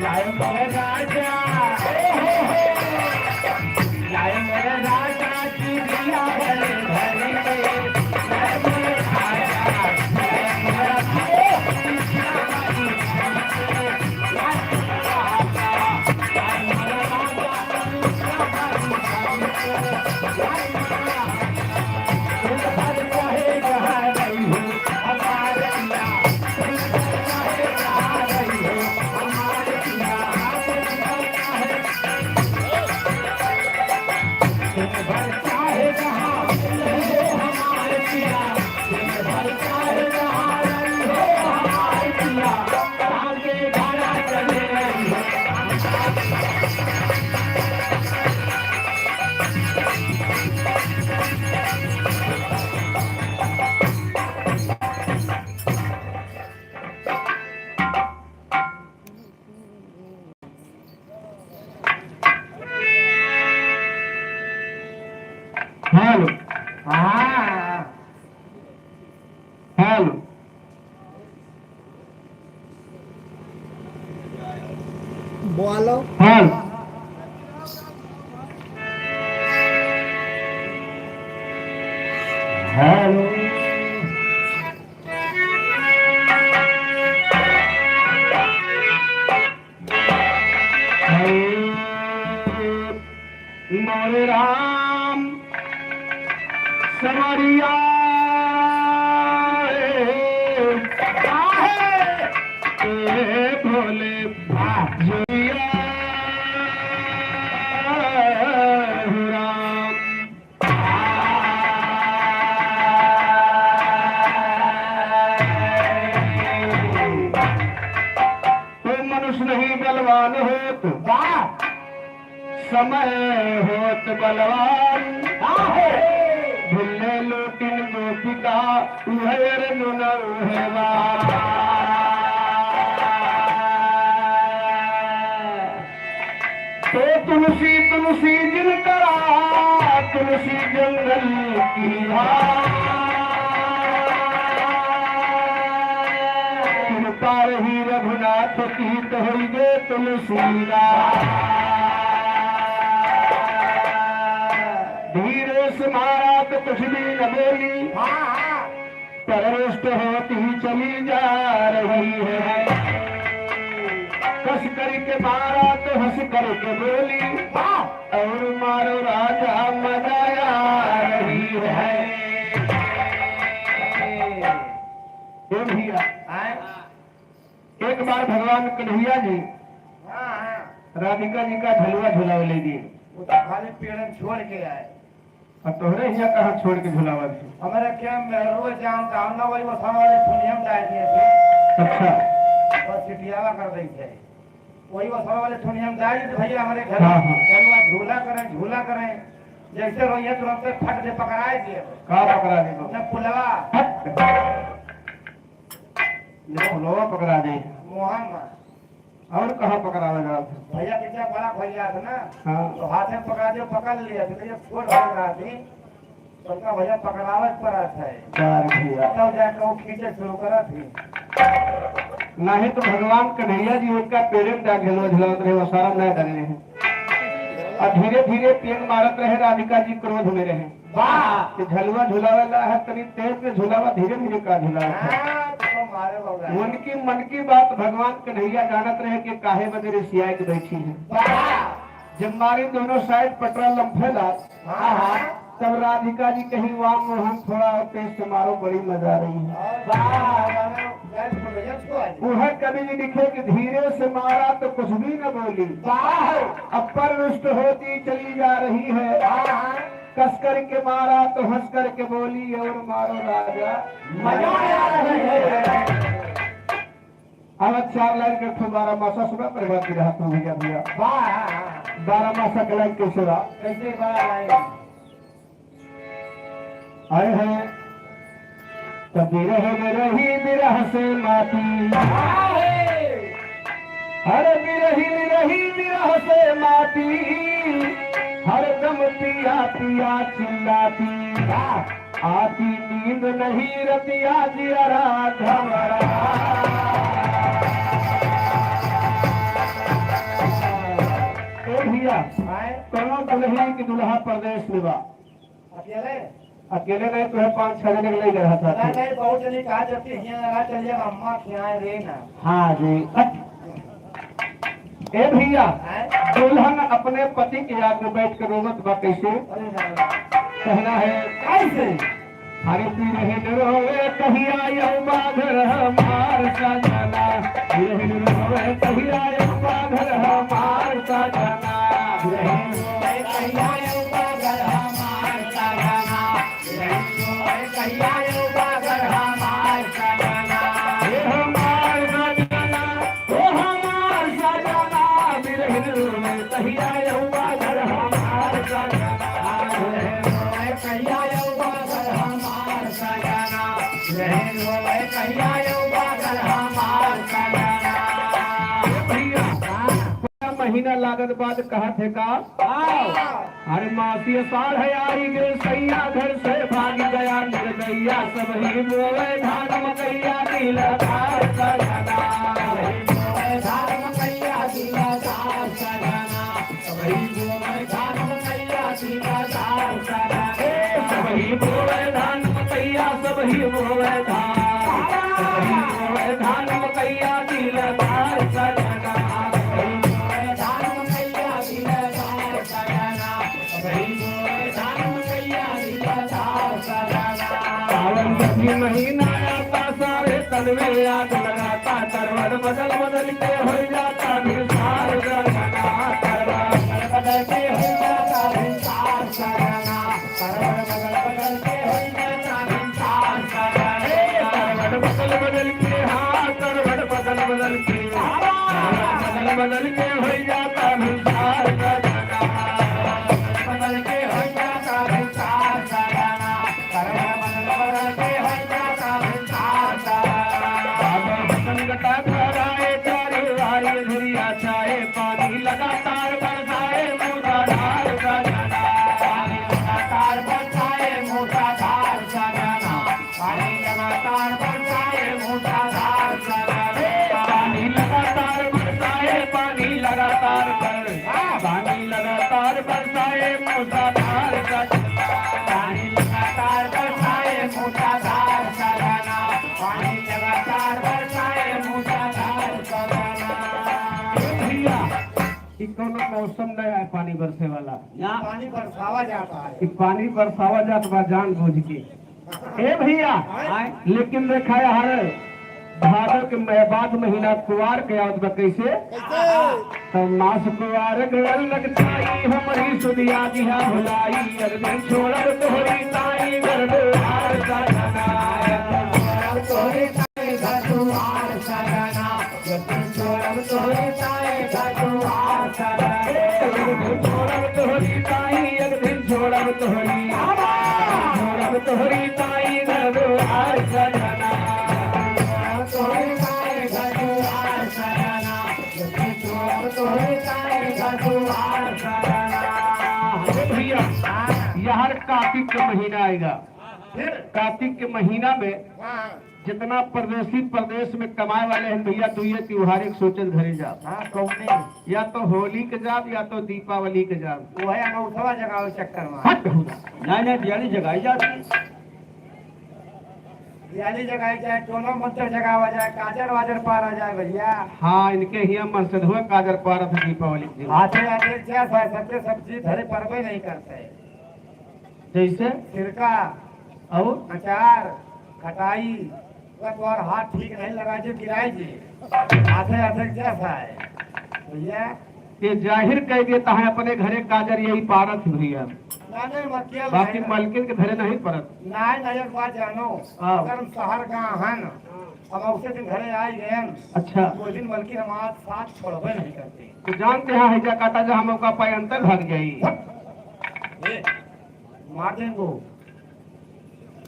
लाए मोरे राजा, लाए मोरे राजा, चूड़िया भरे भरे के। लाए मोरे राजा, लाए मोरे राजा, चूड़िया भरे भरे के। लाए मोरे राजा, हेलो। हाँ। हेलो। बोलो। हेलो। हेलो। मोरे राम समरिया रे, काहे ए भोले जोरिया राम। तो मनुष्य नहीं बलवान होत, वाह! समय होत बलवान। काहे? ले लोटिन गोपिका, उहे अर्जुन उहे बा। तो तुलसी तुलसी जिन करा, तुलसी जंगल की धार। कृपा रही रघुनाथ की, तो होई गे तुलसीदास। धीरे से मारा तो कुछ भी न बोली, हाँ, हाँ। पर रुष्ट होती चली जा रही है। कस करके मारा तो हंस करके बोली, वाह। और मारो राजा मजा आ रही है। ए भैया, आए। एक बार भगवान कन्हैया जी हाँ, हाँ। राधिका जी का झलुआ झुलावे ले गए। वो तो खाली पेड़न छोड़ के आए। अब तोहरे हियाँ कहाँ छोड़ के झुलावा थी? हमारे क्या, मैं रोज जाऊँ, गाँव ना वही वो सामान वाले ठुनिया में डाल दिए थे। अच्छा। बस सिटियावा कर रही थे। वही वो सामान वाले ठुनिया में डाल दिए थे, भैया हमारे घर हाँ, हाँ। झलुआ झूला करें, झूला करें। जैसे रोइए तुरंत फट से पकड़ाए दिए। कहाँ पकड़ा दे तो? अपने पुलवा। हट। ये पुलवा पकड़ा दे। मोहन। और कहाँ पकड़ावे जात है? भैया के जब बड़ा भैया था ना, हाँ। तो हाथे में पकड़ा दे, पकड़ लिया, तो ये छोट भैया रहा थी, तो उनका भैया पकड़ावे के पड़ा था। यार भैया। तब जाके वो खींचे शुरू करा थी। नहीं तो भगवान कन्हैया जी उनका पेड़े में डाल झुलवा झुलावत रहे, वो शर्म नहीं डाले रहे। और धीरे धीरे पेड़ मारत रहे, राधिका जी क्रोध में रहे। वाह! कि झलुआ झुलावे ला है, तनी तेज में झुलावा, धीरे धीरे का झुलावा है। हाँ, तो मारे बाबा। उनकी मन की बात भगवान कन्हैया जानत रहे कि काहे बदे रिसियाए के बैठी है। वाह! जब मारे दोनों साइड पटरा लम्फे ला, हाँ, हाँ। तब राधिका जी कही, "वाह मोहन, थोड़ा और तेज से मारो, बड़ी मजा आ रही है।" वाह, वाह, वाह, वाह, वाह। वह कवि जी लिखे कि धीरे से मारा तो कुछ भी न बोली। वाह। अब पर रुष्ट होती चली जा रही है। हाँ, हाँ। कस करके मारा तो हंस करके बोली, और मारो राजा, मजा आ रही है। अब चार लाइन के ठो बारह मासा सुना, प्रभात की राहत में भैया, भैया। वाह, हाँ, हाँ। बारह मासा के लाइन कैसे बा? कैसे बा लाइन? आए हैं। त बिरहिन रही बिरह से माती। हर बिरहिन रही बिरह से माती। हर दम पिया पिया चिल्लाती। आती नींद नहीं रतिया जियरा घबरा। ए भैया, आए। कौनो दुल्हन की दुल्हा परदेश में बा। अकेले? अकेले नहीं तो है, पाँच छह जने के ले गए रहता ना, था। नहीं, बहुत जने कहा जब कि हियाँ लगा चल जाए, अम्मा खियाए रे ना। हाँ जी। ए भैया, हैं? दुल्हन अपने पति के याद में बैठ के रोवत बा कैसे? अरे ना। कहना है कैसे? हर बिरहिन रोवे कहिया अउबा घर हमार सजना। बिरहिन रोवे कहिया अउबा घर हमार सजना। बिरहिन रोवे कहिया अउबा घर हमार सजना। बिरहिन रोवे कहिया अउबा घर हमार सजना। हे हमार सजना, ओ हमार सजना, बिरहिन रोवे कहिया अउबा घर हमार सजना। बिरहिन रोवे कहिया अउबा घर हमार सजना। बिरहिन रोवे कहिया अउबा घर हमार सजना। भैया, महीना लागत बाद कहत है का? आओ। हर मासी आषाढ़ है आई गे सैया घर से भाग गया निर्दया, सबही बोवे धान मकैया दिलदार सजना। सबही बोवे धान मकैया दिलदार सजना। सबही बोवे धान मकैया दिलदार सजना। ए, सबही बोवे धान मकैया, सबही बोवे धान। सबही बोवे धान मकैया दिलदार सजना। सबही बोवे धान मकैया दिलदार सजना। सावन का भी महीना आता, सारे तन में आग लगाता, करवट बदल बदल के हो जाता भिनसार सजना। करवट बदल बदल के हो जाता भिनसार सजना। करवट बदल बदल के हो जाता भिनसार सजना। करवट बदल बदल के, हाँ, करवट बदल बदल के, करवट बदल बदल के हो जाता भिनसार सजना। बदल के हो जाता भिनसार सजना। लगातार बरसाए मूसलाधार सजना। पानी लगातार बरसाए, पानी लगातार बरसाए, पानी लगातार बरसाए मूसलाधार सजना। पानी लगातार बरसाए मूसलाधार सजना। पानी लगातार बरसाए मूसलाधार सजना। ए भैया, ई कौनो मौसम नहीं है पानी बरसे वाला। ना। पानी बरसावा जाता है। ई पानी बरसावा जात बा जान बूझ के। ए भैया, आय। लेकिन देखा यार, भादो के मह-, बाद महीना कुवार के आवत बा। कैसे? कैसे? तो मास कुवार गयल लगताई, हमरी सुधिया दिहा भुलाई, एक दिन छोड़ब तोहरी ताई, घर दुआर सजना। छोड़ब तोहरी ताई, घर दुआर सजना। एक दिन छोड़ब तोहरी ताई, घर दुआर सजना। एक दिन छोड़ब तोहरी ताई, एक दिन छोड़ब तोहरी। छोड़ब तोहरी ताई, घर दुआर सजना। छोड़ब तोहरी ताई, घर दुआर सजना। एक दिन छोड़ब तोहरी ताई, घर दुआर सजना। अरे भैया, यार कार्तिक के महीना आएगा। फिर? कार्तिक के महीना में हाँ। जितना परदेसी परदेस में कमाए वाले हैं भैया, दुइये त्योहार एक सोचत घरे जाब। हाँ, कौने? या तो होली के जाब या तो दीपावली के जाब। वही अनौठवा जगावे चक्कर में। हट हुआ। नहीं, नहीं, दियाली जगाई जाती। दियाली जगाई जाए, टोना मंत्र जगावा जाए, काजर वाजर पारा जाए भैया। हाँ, इनके हियाँ मनसधुआ काजर पारत है दीपावली के दिन। आते आते क्या सा-, सब्जी सब्जी धरे परबे नहीं करते। जैसे? सिरका, और? अचार, खटाई, अगर तुम्हारा हाथ ठीक नहीं लगा जो गिराई जी, आधे आधे जैसा है भैया। ये जाहिर कह देता है अपने घरे काजर यही पारत है भैया। ना, नहीं, मत किया बाकी भाई। मलकिन के घरे नहीं परत। नहीं, नहीं, एक बात जानो, हाँ। अगर हम शहर का हन, हम उसे दिन घरे आई गए, अच्छा। वो दिन मलकिन हमारे साथ छोड़बे नहीं करते। तो जानते हैं, हैजा काटा जा हम ओका पाए अंतर भाग जाई। ए, मार देंगे।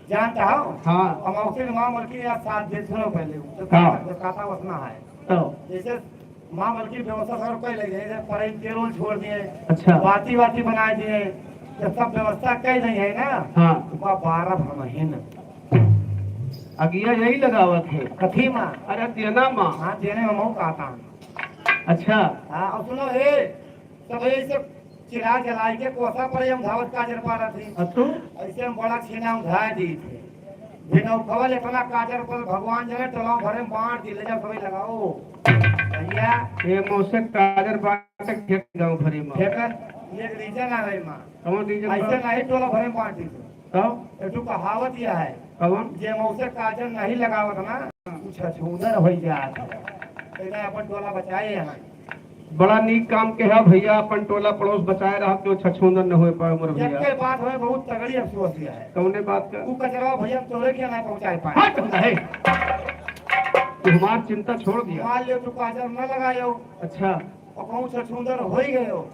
जानता हो? हाँ। हम औसे माँ मलकिन यार साथ दे, सुनो पहले, तो हाँ। काटा, तो काटा उतना है। तो? जैसे माँ मलकिन व्यवस्था सर कर ले, जैसे पढ़ाई पेरोल छोड़ दिए, अच्छा। बाती वाती बना दिए, जब सब व्यवस्था कर दी है ना, हाँ। तो बारह हम ही ना। अगिया यही लगावत है। कथी माँ? अरे देना माँ। हाँ, देने में मऊ कहता हूँ। अच्छा। हाँ, और सुनो, ए, सब ऐसे चिरा जलाई के कोसा पर हम धावत काजर पारत ही। अ तू? ऐसे हम बड़ा छीना उधार दी थे। बिना उखवल इतना काजर पर भगवान जने टोला भरे में बांट दी, ले जाओ सभी लगाओ। भैया। ये मौसे काजर बांट के खेत गाँव भरे में। फेंकन, ये एक reason आ गई माँ। कौन reason ऐसे बा? नहीं टोला भरे में बांट दी थे। तब? एक ठो कहावत यह है। कौन? जे मौसे काजर नहीं लगावत ना, उ छछूंदर होइ जात है। तो इधर अपन टोला बचाए यहाँ। बड़ा नीक काम के है भैया, अपन टोला पड़ोस बचाए रहत, जो छछूंदर न होए पाए मोर भैया। एक के बात होए, बहुत तगड़ी अफसोस यह है। कौने बात का? उ कचरा भैया तोरे के ना पहुँचाए पाए। हट, नहीं। तू हमार चिंता छोड़ दिया। मान लियो तू काजर न लगायो। अच्छा। और कहूँ छछूंदर होइ गयो।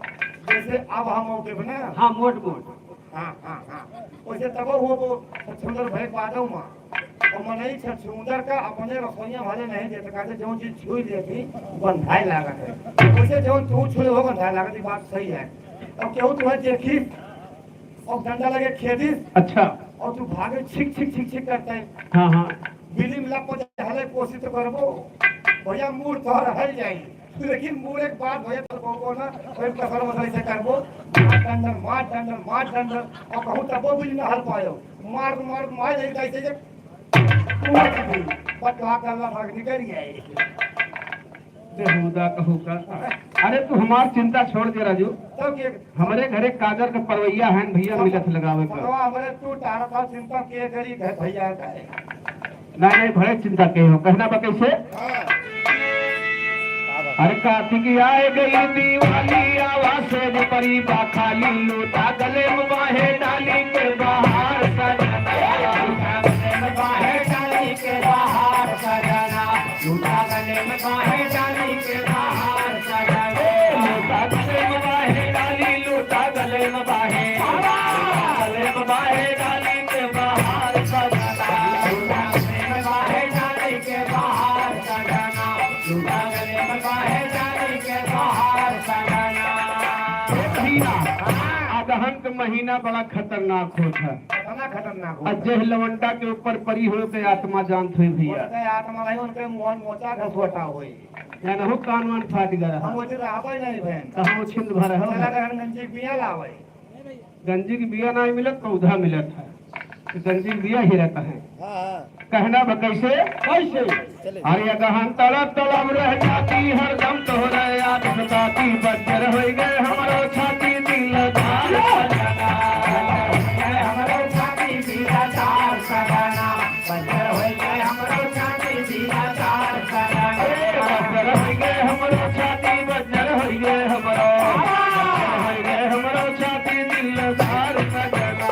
जैसे अब हम मौके पे ना। हाँ, मोट मोट। हाँ, हाँ, हाँ। वैसे तब वो, वो छछूंदर भय बादो माँ। और मनई छछूंदर का अपने रसोइया वाले नहीं देते, कहते जो चीज छुई लेती, गंधाए लागत है। वैसे जो तू छुए हो गंधाए लागत, ये बात सही है। और केहू तुम्हें देखी, और डंडा लगे खेदी, अच्छा। और तू भागे छिक, छिक, छिक, छिक करते हैं। हाँ, हाँ। बिल्ली मिला को हले कोशिश तो करबो, भैया मूड़ तो हल जाई। लेकिन मूड़ एक बात भैया, तो को ना, कोई कसर मसर से करबो, मार डंडन, मार डंडन, मार डंडन, और कहूँ तब वो भी ना हल पायो, मार, मार, मार, यही कैसे जे, पूरा चीज़, बस वहाँ गल्ला भाग निकल गया ये। बेहुदा कहू का। अरे तू हमार चिंता छोड़ दे राजू, तब ये हमरे घरे काजर के परवैया हैं भैया, मिलत लगावे का। परवा हमरे तू टारत हो, चिंता के करी घर भैया का है। नहीं, नहीं, बड़े चिंता के हो, कहना बा कैसे? हाँ। अरे कार्तिक आए गई दिवाली, आवा सेज परी बा खाली, लोटा गले में बाहे डाली के बाहर सजना। लोटा गले में बाहे डाली के बाहर सजना। लोटा गले में बाहे डाली के बाहर सजना। लोटा गले में बाहे डाली, लोटा गले में बाहे। गले में बाहे डाली के बाहर सजना। लोटा गले में बाहे डाली के बाहर सजना। लोटा गले में बाहे डाली के बाहर सजना। ए भैया, अगहन के महीना बड़ा खतरनाक होत है। ना खतरनाक हो। और जेह लवंडा के ऊपर परी हो के आत्मा जानत होई भैया। उनके आत्मा नहीं, उनके मुंह मोचा घसोटा होई। या ना हो कान वान फाट गया। हम उसे रहबे नहीं भेन। तो हम छिंद भर हो। चला गए हम गंजी के बिया लावे। गंजी के बिया नहीं मिलत, पौधा मिलत है। तो गंजी के बिया ही रहता है। हाँ, हाँ। कहना बा कैसे? कैसे? चले। अरे गहन तड़प तड़प रह जाती, हरदम तोहरे याद सताती, बज्जर होई गए हमरो छाती दिलदार सजना। हमरो छाती दिलदार सजना, बज्जर होई गए हमरो छाती दिलदार सजना। ए, बज्जर होई गए हमरो छाती, बज्जर होई गए हमरो, बज्जर होई गए हमरो छाती दिलदार सजना।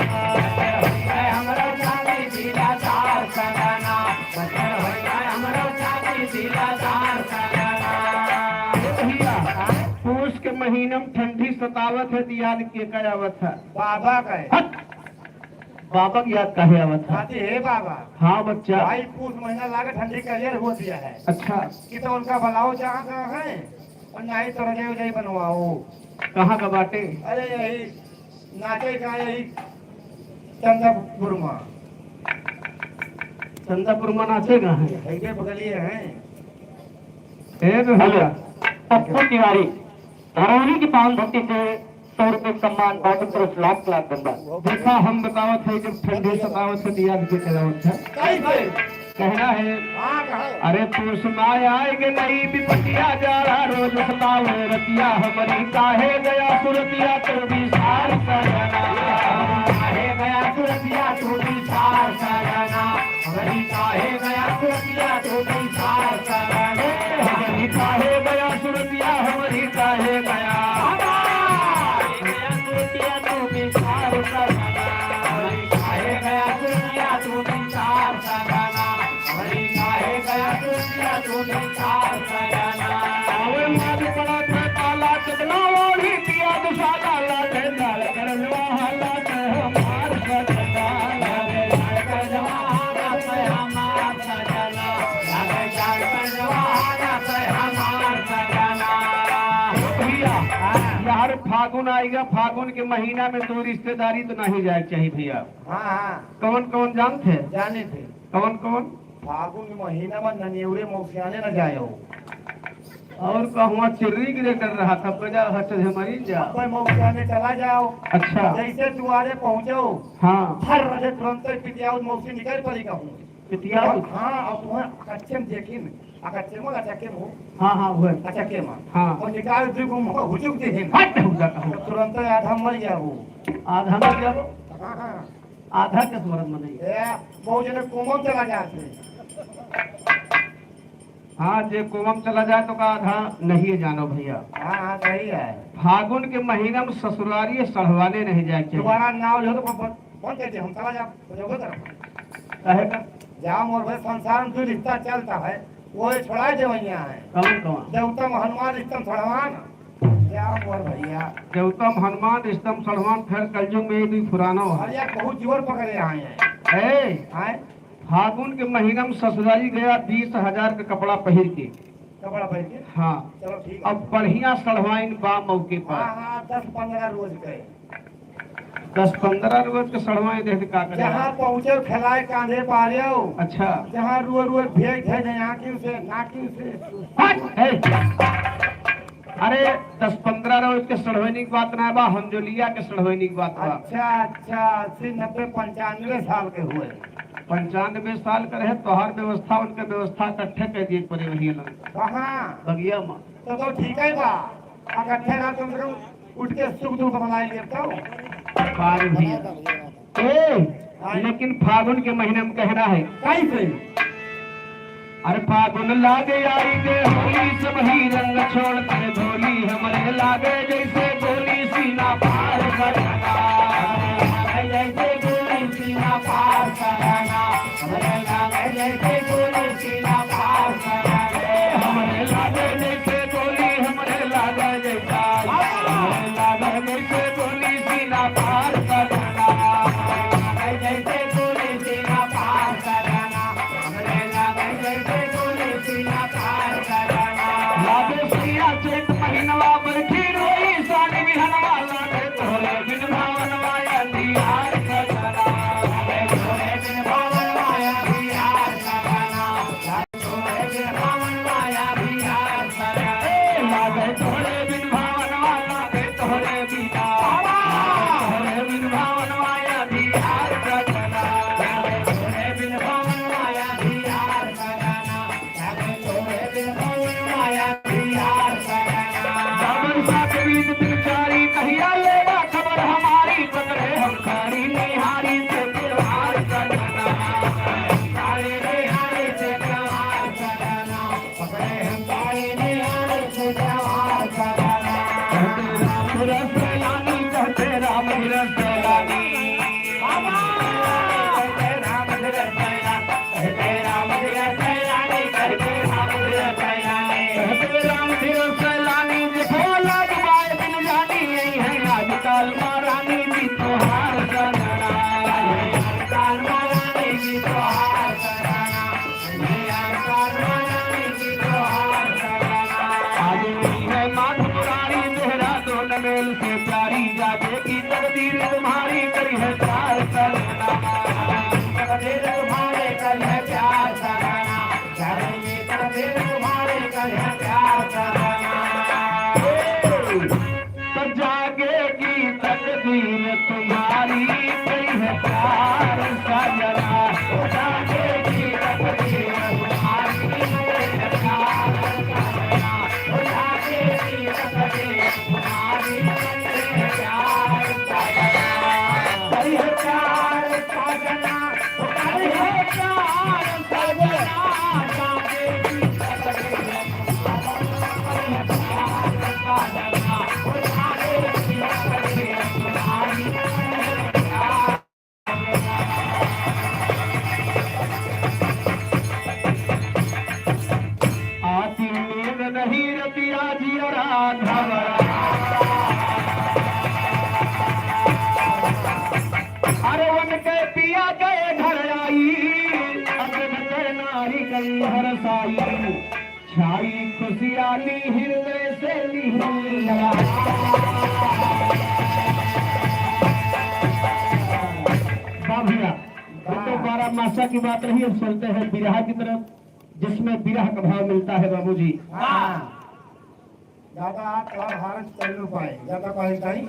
बज्जर होई गए हमरो छाती दिलदार सजना। भैया, पूस के महीना में ठंडी सतावत है, तो याद के का आवत है? बाबा का है। हट! बाबा की याद काहे आवत है? आते हे बाबा। हाँ बच्चा। भाई, पूस महीना लागे, ठंडी clear हो दिया है। अच्छा। कि तो उनका बुलाओ, जहाँ कहाँ है, और नहीं तो रजाई उजाई बनवाओ। कहाँ का बाटे? अरे, यही नाचे का यही चंदापुर मा। चंदापुर मा नाचे का है? है के बगलिए हैं। ए तो हेलो। पप्पू तिवारी, धरौली की पावन धरती से सौ रुपये का सम्मान, बहुत तरफ लाख लाख धन्यवाद। देखा, हम बतावत है, जब ठंडी सतावत है, दिया के करावत है। कहीं से? कहना है, हाँ, कहो। अरे पूस माह आए के नई विपतिया, जाड़ा रोज सतावे रतिया, हमरी काहे गया सुरतिया तू बिसार सजना। हमरी काहे गया सुरतिया तू बिसार सजना। हमरी काहे गया सुरतिया तू बिसार सजना। हमरी काहे गया सुरतिया, हमरी काहे गया। हमरी गया सुरतिया तू बिसार सजना। हमरी काहे गया सुरतिया तू बिसार सजना। अरे काहे गया तू दिया तू निकाल सजना। आवे मार पड़ा थे पाला चकना ओढ़ी दिया दुसाला लागे लाल कर जवाहर लागे हमार सजना। लागे लाल कर जवाहर लागे हमार सजना। लागे लाल कर जवाहर लागे हमार सजना। भैया, यार फागुन आएगा, फागुन के महीना में तो रिश्तेदारी तो नहीं जाए के चाहिए भैया। हाँ, हाँ। कौन कौन जानत है? जाने थे। कौन कौन? फागुन के महीना में ननियौरे मौसियाने न जायो। और कहूँ चिर्री गिरे कर रहा था, बजा हट झमरी जा। अब मौसियाने चला जाओ। अच्छा। जैसे दुआरे पहुँचो, हाँ। हर रहे तुरंत पितियाऊ मौसी निकल पड़ी कहूँ। पितियाऊ? हाँ, अब तुम्हें कच्चे में देखी में, आ कच्चे में, अच्छा के में। हाँ, हाँ, हुए। अच्छा के में। हाँ। और निकाल दे को मुँह हुचुक दे। हट, हुचुक दे। तो तुरंत आधा मर गया वो। आधा मर गया वो? हाँ, हाँ। आधा के स्मरण में नहीं। ए, बहुत जने कोमा में चला जात है। हाँ, जे कोमा में चला जाए तो का आधा नहीं है जानो भैया। हाँ, हाँ, सही है। फागुन के महीना में ससुरारी सढ़वाने नहीं जाए के चाहिए। दोबारा नाव लियो तो ब-, ब-, बंद कर दे, हम चला जा, बुझो कर। काहे का? जा मोर भाई, संसार में जो रिश्ता चलता है, वो ये छोड़ा देवैया है। कौन, कौन? देवता में हनुमान, रिश्ता में सढ़वान। क्या मोर भैया? देवता में हनुमान, रिश्ता में सढ़वान, खैर कलयुग में ये भी पुराना हो। अरे यार, बहुत जोर पकड़े आए हैं। ए, आए? फागुन के महीना में ससुरारी गया बीस हजार का कपड़ा पहिर के। कपड़ा पहिर के? हाँ। चलो ठीक है। अब बढ़िया सढ़वाइन बा मौके पर। हाँ, हाँ, दस पन्द्रह रोज के। दस पन्द्रह रोज के सढ़वाइन देख के का करे? जहाँ पहुँचे खिलाए कांधे पारे हो। अच्छा। जहाँ रुए रुए फेंक दे आँखी से, नाकी से। हट! ए! अरे, दस पन्द्रह रोज के सढ़वैनी की बात ना बा, हम जो लिया के सढ़वैनी की बात बा। अच्छा, अच्छा, अस्सी, नब्बे, पंचानवे साल के हुए। पंचानवे साल के रहे, तोहार व्यवस्था, उनके व्यवस्था इकट्ठे कर दिए परे वही अलग। कहाँ? बगिया में। तो, तो ठीक है बा। इकट्ठे रह, कम से कम उठ के सुख दुख बनाए लेता हूँ। बार भी। ए, लेकिन फागुन के महीना में कहना है। कैसे? अरे फागुन लागे आई के होली, सब ही रंग छोड़ के धोली, हमरे लागे जैसे गोली सीना पार करना। जैसे गोली सीना पार करना। हमरे लागे जैसे गोली सीना पार करना। हमरे लागे जैसे गोली, हमरे लागे जैसे भावन माया भी हार सजना। ए, लागे तोहरे बिन भावन माया, लागे तोहरे बिना। तोहरे बिन भावन माया भी हार सजना। लागे तोहरे बिन भावन माया भी हार सजना। लागे तोहरे बिन भावन माया भी हार सजना। बावन सात बीस दिन चारी, कहिया लेबा खबर हमारी, पकड़े हम कारी निहारी से त्योहार सजना। कारी निहारी से त्योहार सजना। कहते राम धीरज सैलानी, कहते राम धीरज सैलानी। बाबा! कहते राम धीरज सैलानी, कहते राम धीरज सैलानी, कहते राम धीरज सैलानी। कहते राम धीरज सैलानी, देखो लाग बाय दिन जानी, यही है आजकल महारानी जी तोहार सजना। आजकल महारानी जी तोहार सजना। आज हुई है माधुरानी देहरादून मेल से प्यारी, जागे की तकदीर तुम्हारी करी है प्यार सजना। तकदीर तुम्हारे करी है प्यार सजना। जागे की तकदीर तुम्हारे करी है प्यार सजना। तो जागेगी तकदीर तुम्हारी, कई है प्यार सजना। तो जागेगी तकदीर तुम्हारी, कई है प्यार सजना। तो जागेगी तकदीर तुम्हारी, कई है प्यार सजना। कई है प्यार सजना। आती नींद नहीं रतिया जियरा घबरा। अरे उनके पिया के घर आई, अगन के नारी गई हरसाई। छाई खुशियाली हृदय से निहिरा। वाह भैया, ये तो बारह मासा की बात रही। अब चलते हैं बिरहा की तरफ, जिसमें बिरह का भाव मिलता है बाबूजी। हाँ। ज्यादा आप और हारज कर लो पाए, ज्यादा पाए कहीं।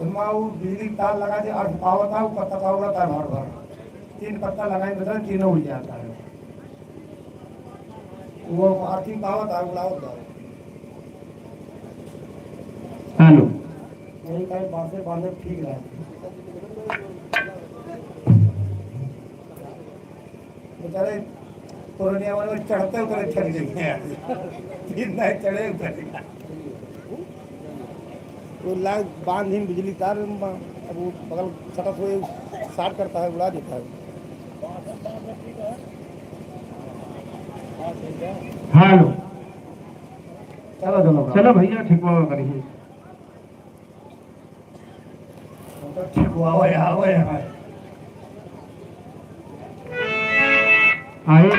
उनमें वो बिजली तार लगा दे, अर्थ पावत है, वो पत्ता पावत है, भर भर। तीन पत्ता लगाए, बदल तीनों उड़ जाता है। वो आरती पावत आ उड़ावत बा। हेलो। यही कहीं बांसे बांधे ठीक रहे। बेचारे पुरनिया वाले चढ़ते उतरे थक जाइए। फिर नहीं चढ़े उतरे। वो लाग बांध ही बिजली तार, अब वो बगल सटत हुए शार्ट करता है, उड़ा देता है। हेलो। चलो, चलो, चलो भैया, ठीक हुआ करिए। ठीक हुआ, आवे, आवे, आवे। आए।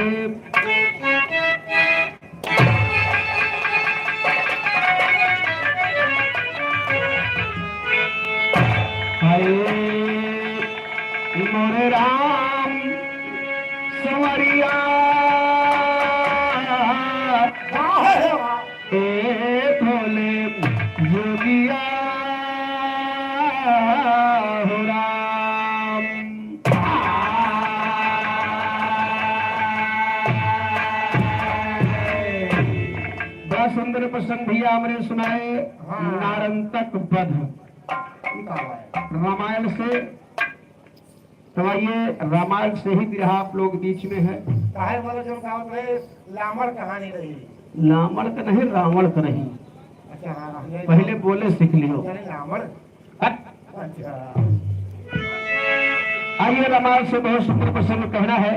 हाय मोरे राम संवरिया, ए भोले जोगिया हो राम। बड़ा सुंदर प्रसंग भैया हमरे सुनाए, हाँ। नारंतक वध। ई का बात है? रामायण से, तो आइए, रामायण से ही बिरहा आप लोग बीच में है। काहे बोले जो गाँव में लामड़ कहानी रही? लामड़ का नहीं, रावण का रही। अच्छा, हाँ, हाँ, ये पहले बोले सीख लियो। यानी लामड़। हट। अच्छा। आइए, रामायण से बहुत सुंदर प्रसंग कहना है।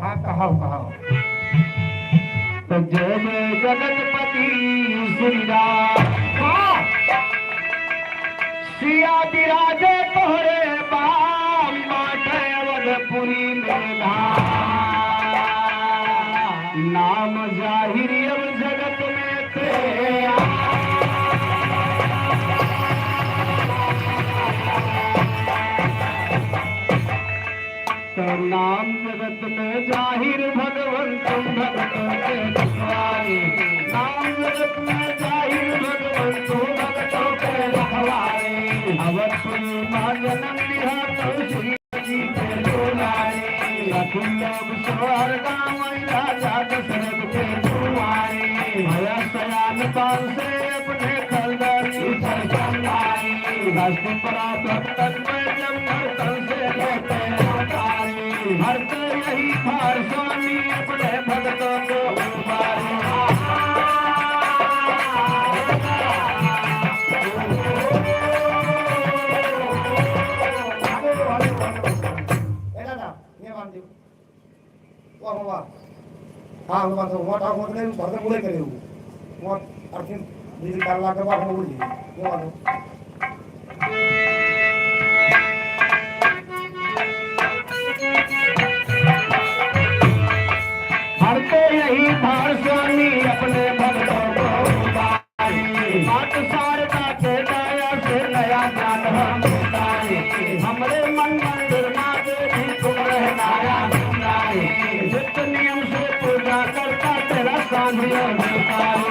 हाँ, कहो, कहो। तो जय जय जगतपति श्री राम। हाँ। सिया विराजे तोहरे बाम बाटे अवधपुरी में धाम। नाम जाहिर अब जगत में तेरा। तो नाम जगत में जाहिर भगवंत भगतों के रखवारे। नाम जगत में जाहिर भगवंतु भगतों के रखवारे। अवध पुरी माँ जन्म लिहा तो श्री जी के दुलारे। अखिल लोक सोहर गावै राजा दशरथ के दुआरे। भया सयान पाँच से अपने खलदरी पर संभारे। हस्त परा भक्तन पे जब नर्तन से लेते अवतारे। हर तो यही भार स्वामी अपने भक्तों को उबारे। ए दादा, ये मान दो। वाह, वाह, वाह। हाँ, वाह, तो वाह, वाह, वाह, नहीं, भरत मुड़े करे हो। वाह, अर्थिन, बिजली तार लाग के वाह, मुड़ जी। ये वाह, वाह। हर तो यही भार स्वामी अपने भक्तों को उबारे। बात शारदा के दया से नया ज्ञान हम उतारे। हमरे मन मंदिर माँ देवी तुम रहना आनंद आए। नित्य नियम से पूजा करता तेरा सांझ और उतारे।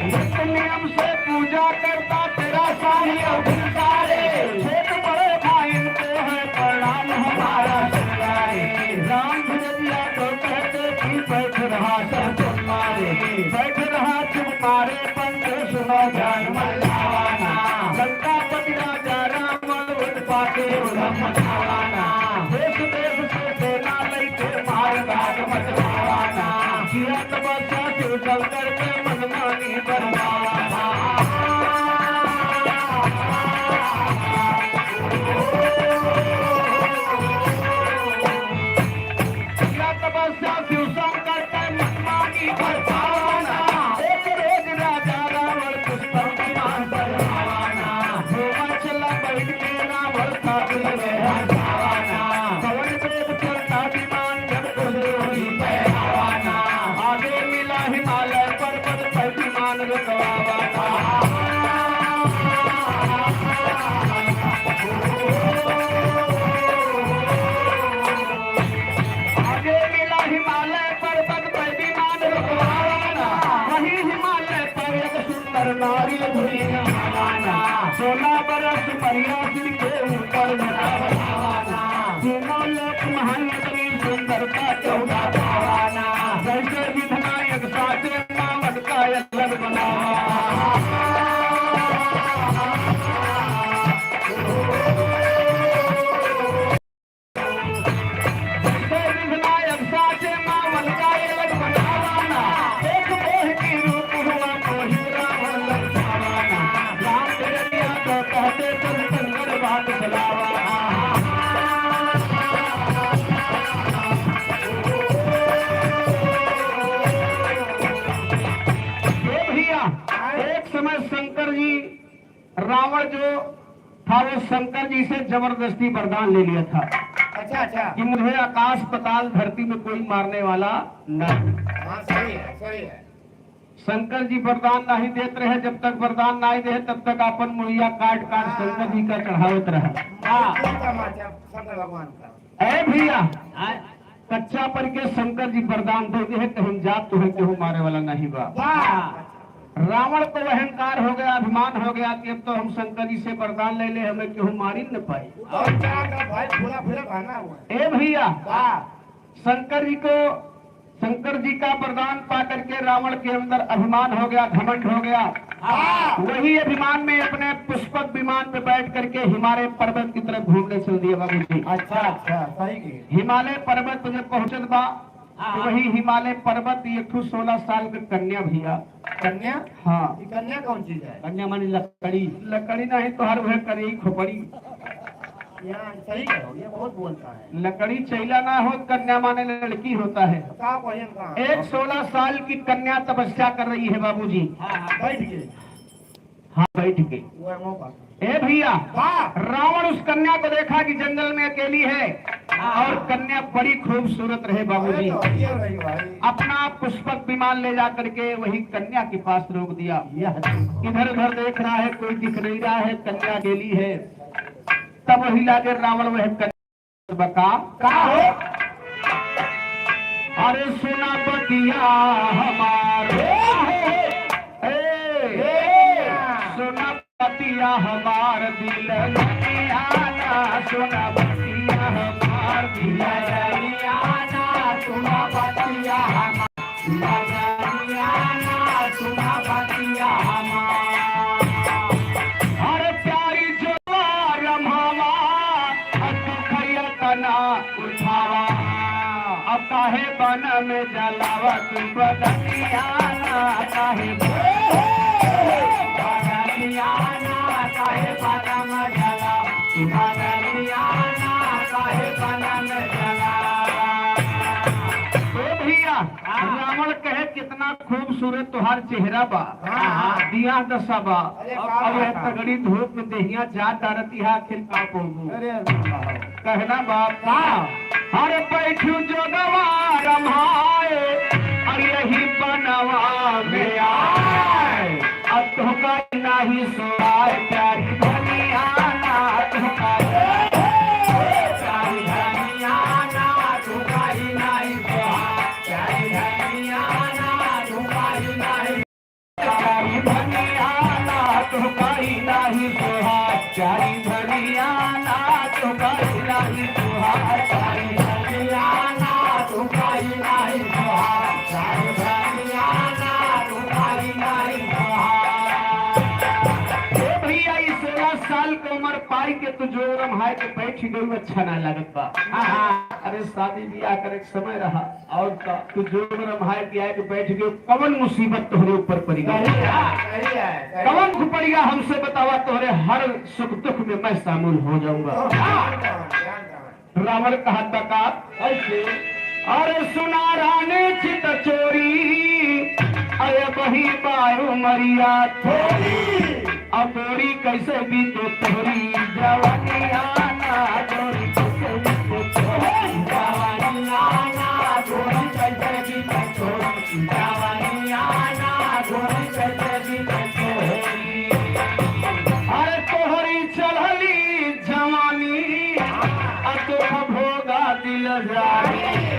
नित्य नियम से पूजा करता तेरा साहिब भिखारी। छोट बड़े भाई को है प्रणाम हमारा शिकारी। राम भैया तो कहते कि बैठ रहा सब तुम्हारे, बैठ रहा तुम्हारे पंच सुनो जान मचावाना। लंकापति राजा रावण उत्पाती उधम मचावाना। देश देश से सेना लैके मार धाड़ मचवावाना। किया तपस्या शिव शंकर के मनमानी बरपावाना। किया तपस्या शिव शंकर के मनमानी बरपावाना। एक रोज राजा रावण पुष्पक विमान बरपावाना। घूमा चला बैठ के रावण का दिल में हंसावाना। पवन वेग चलता विमान जब कुछ दूरी पे आवाना। आगे मिला हिमालय पर्वत पर विमान रुकवावाना। आगे मिला हिमालय पर्वत पर विमान रुकवावाना। वही हिमालय पर एक सुंदर नारी भुइयां आवाना। सोलह बरस उमरिया सिर के ऊपर झंडा फहरावाना। तीनों लोक महान अपनी सुंदरता चौदह पावाना। जैसे विधना एक साथे मावत का अलग बनावाना। जैसे विघ्नायक साचे मावन का अलग बनावाना। एक मोह की रूप हुआ मोहित रावण ललचावाना। राम के रतिया को कहते तुम संगड़ बात चलावाना। ये भैया, एक समय शंकर जी रावण जो था वो शंकर जी से जबरदस्ती वरदान ले लिया था। अच्छा, अच्छा। कि मुझे आकाश पाताल धरती में कोई मारने वाला ना हो। हाँ, सही है, सही है। शंकर जी वरदान नहीं देत रहे, जब तक वरदान नहीं दे तब तक अपन मुड़िया काट काट हाँ। शंकर जी का चढ़ावत रहे। हाँ। कोई तमाचा शंकर भगवान का। ए भैया, हाँ। कच्चा पर के शंकर जी वरदान दे दे, कहीं जात तो है, केहू मारे वाला नहीं बा। वाह। रावण को अहंकार हो गया, अभिमान हो गया कि अब तो हम शंकर जी से वरदान ले ले, हमें केहू मारी न पाई। और क्या था भाई, पूरा पूरा बहाना हुआ। ए भैया, वाह। शंकर जी को, शंकर जी का वरदान पा करके रावण के अंदर अभिमान हो गया, घमंड हो गया। हाँ। वही अभिमान में अपने पुष्पक विमान पे बैठ करके हिमालय पर्वत की तरफ घूमने चल दिए बाबूजी। अच्छा, अच्छा, सही की। हिमालय पर्वत पे जब पहुंचत बा, हाँ। तो वही हिमालय पर्वत एक ठो सोलह साल के कन्या भैया। कन्या? हाँ। ये कन्या कौन चीज है? कन्या माने लकड़ी। लकड़ी नहीं तो हर वह करी खोपड़ी। यहाँ सही कहो, ये बहुत बोलता है। लकड़ी चैला ना हो, कन्या माने लड़की होता है। का बहन का? एक सोलह साल की कन्या तपस्या कर रही है बाबूजी। हाँ, हाँ, बैठ के। हाँ, बैठ के। वो है मौका। ए भैया, वाह। रावण उस कन्या को देखा कि जंगल में अकेली है, और कन्या बड़ी खूबसूरत रहे बाबूजी। अरे तो ये रही भाई। अपना पुष्पक विमान ले जा करके वही कन्या के पास रोक दिया। यह इधर उधर देख रहा है, कोई दिख नहीं रहा है, कन्या अकेली है। तब वही लागे रावण वह कन्या बका। का हो? अरे सुना बतिया हमार। ए, ए, सुना बतिया हमार दिल जानियाना, सुना बतिया हमार दिल जानियाना, सुना बतिया हमार दिल जानियाना, सुना बतिया हमार। अरे प्यारी जो रमावा, अब दुखैया तना उठावा। अब काहे बन में जलावा तू बदनियाना, काहे बदनियाना, काहे बन में जलावा तू बदनियाना, काहे बन में जलावा। ओ भैया, रावण कहे, "कितना खूबसूरत तोहार चेहरा बा, हाँ, हाँ। बियाह दशा बा, अरे, का अब यह बात है? तगड़ी धूप में देहिया जा डारती है, आखिर का बोलूं?" अरे, अरे, बाप। कहना बाप का? "अरे बैठू जोगवा रमाए, अरे यही बनवा में आए, अब तोहका नाही सोआए, प्यारी धनिया ना तोहका, प्यारी धनिया ना तोहका नाही सोआए।" प्यारी धनिया ना तोहका नाही सोहा, प्यारी धनिया ना तोहका नाही सोहा, प्यारी धनिया ना तोहका नाही सोहा, प्यारी धनिया ना तोहका नाही सोहा। ए भैया, ई सोलह साल के उम्र पाई के तू जोग रम्हाए के बैठ गई, अच्छा ना लगत बा। हाँ, हाँ। अरे शादी ब्याह करे के समय रहा, और का? तू जोग रम्हाए के आए के बैठ गयो, कवन मुसीबत तोहरे ऊपर पड़ी गई? सही है, सही है, सही है। कवन को पड़ी गई हमसे बतावा, तोहरे हर सुख दुख में मैं शामिल हो जाऊंगा। हाँ, हाँ, हाँ, हाँ। रावण कहत बा का? कैसे? अरे सुना रानी चित चोरी, अरे बही बारू मरिया थोरी। अब गोरी कैसे बीते तोहरी जवानिया ना, गोरी कैसे बीते तोहरी जवानिया ना, गोरी कैसे बीते तोहरी जवानिया ना, गोरी कैसे बीते तोहरी। अरे तोहरी चढ़ली जवानी, आ तो भोगा दिल जानी।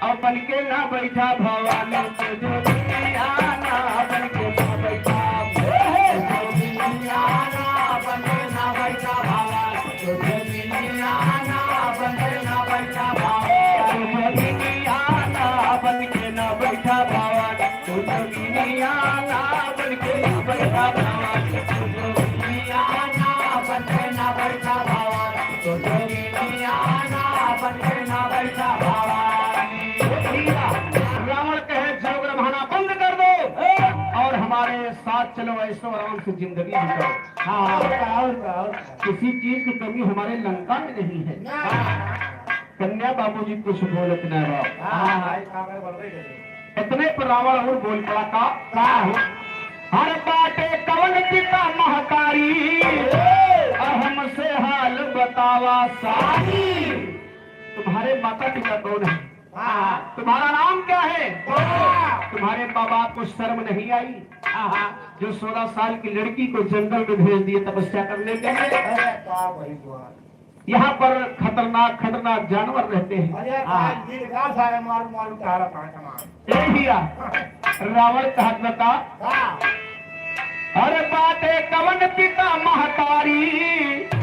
अपन के ना बैठा भवानी, तू दुनिया ना, अपन के ना बैठा, हे, हे, दुनिया ना, अपन के ना बैठा भवानी, तू दुनिया ना, अपन के ना बैठा भवानी, तू दुनिया ना, अपन के ना बैठा भवानी, तू दुनिया ना, अपन के ना बैठा भवानी, तू दुनिया ना, अपन के ना बैठा भवानी, तू दुनिया ना, अपन के ना बैठा भवानी। भैया, रावण कहे, "जोग रम्हाना बंद कर दो और हमारे साथ चलो, ऐशो आराम से जिंदगी बिताओ।" हाँ, और का, और का, और का। किसी चीज की कमी हमारे लंका में नहीं है। ना। कन्या बाबूजी कुछ बोलत ना रहो। हाँ, हाँ, हाँ, ये का करे बोल रहे थे। इतने पर रावण और बोल पड़ा का? का हो? हर बाटे कवन पिता महतारी, और हमसे हाल बतावा सारी। तुम्हारे माता पिता कौन है? हाँ। तुम्हारा नाम क्या है? हाँ। तुम्हारे माँ बाप को शर्म नहीं आई? हाँ, हाँ। जो सोलह साल की लड़की को जंगल में भेज दिए तपस्या करने के लिए। अरे बाप रे बाप। यहाँ पर खतरनाक, खतरनाक जानवर रहते हैं। अरे हाँ। भाई, गिर गा सारे मार, मार उतारा पाए सामान। ए भैया, रावण कहत बता, हाँ। अरे बाटे कवन पिता महतारी,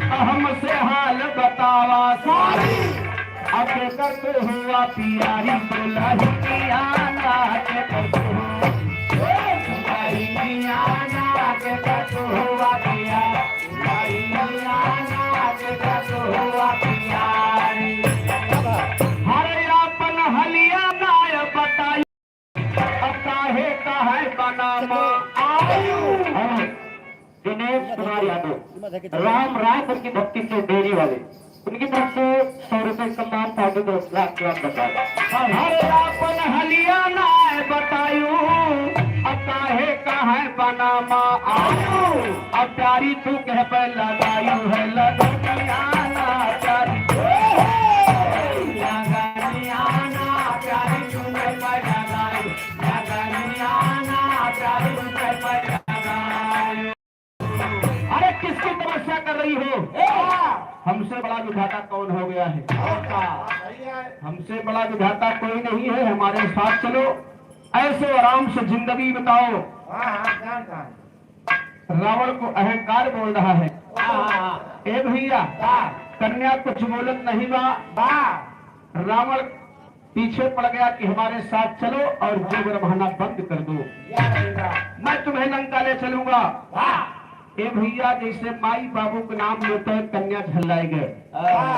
हमसे हाल बतावा सारी। अब कर तो हुआ प्यारी दुल्हनिया ना, के कर तो हुआ, दुल्हनिया ना, के कर तो हुआ प्यारी। हर आपन हलिया नाय बताई, अब काहे काहे बनामा आयु। दिनेश कुमार यादव, राम रायपुर की भक्ति से डेरी वाले, उनकी तरफ से सौ रुपए सम्मान, साढ़े दस लाख ग्राम बताए। हर आपन हलिया नाय बतायु, अब काहे काहे बनामा आयु। अब प्यारी तू कह पे लगायु है लगनिया ना प्यारी। नहीं हो। ए! हमसे बड़ा विधाता कौन हो गया है? और का? हमसे बड़ा विधाता कोई नहीं है, हमारे साथ चलो, ऐशो आराम से जिंदगी बिताओ। हाँ, हाँ, जान, जान। रावण को अहंकार बोल रहा है। हाँ, हाँ, हाँ। ए भैया, हाँ। कन्या कुछ बोलत नहीं बा। बा। रावण पीछे पड़ गया कि हमारे साथ चलो और जो वर बहाना बंद कर दो, या भैया। मैं तुम्हें लंका ले चलूंगा। वाह। ए भैया, जैसे माई बाबू का नाम लेते हैं, कन्या झल्लाए गए। वाह।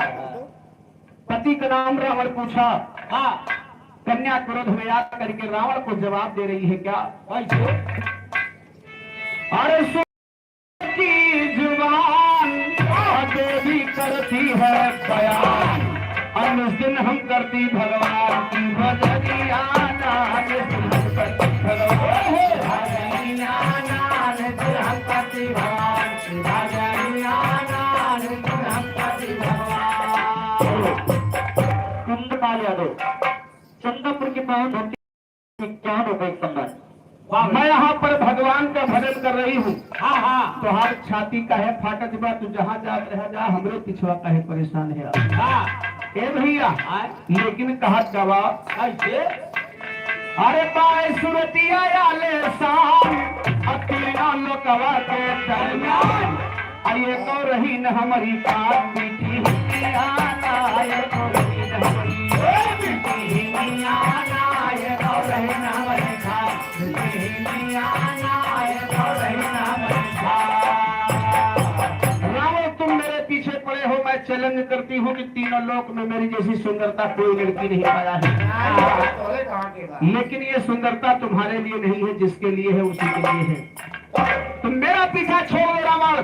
पति का नाम रावण पूछा। हाँ। कन्या क्रोध में आ करके रावण को जवाब दे रही है क्या? कैसे? अरे की जुबान देवी करती है बयान, अनुस दिन हम करती भगवान की भजनिया, अनुस दिन हम करती भगवान। भजनिया, अनुस दिन हम करती भगवान की भजनिया, अनुस दिन हम करती भगवान। कुंदपाल यादव, चंद्रपुर के पावन भक्ति इक्यावन रुपए की संबंध। वाह। मैं यहाँ पर भगवान का भजन कर रही हूँ। हाँ, हाँ। तोहार छाती काहे फाटत बा, तू जहाँ जात रह जा, हमरे पिछवा काहे परेशान है? हाँ। ए भैया, हाँ। लेकिन कहत का बा? कैसे? अरे बाय सुरतिया आले शान, अब तीनों लोकवा के दरमियान। आ ये तो रही न हमारी बात, मीठी हिंदिया ना, ये तो रही न हमारी, ए, मीठी हिंदिया ना, ये तो रही न हमारी बात, मीठी हिंदिया ना, ये तो रही न हमारी बात। रावण, तुम मेरे पीछे पड़े हो, मैं challenge करती हूँ कि तीनों लोक में मेरी जैसी सुंदरता कोई लड़की नहीं पाया है। अरे, कहाँ के बा? लेकिन ये सुंदरता तुम्हारे लिए नहीं है, जिसके लिए है उसी के लिए है। तुम मेरा पीछा छोड़ दो रावण।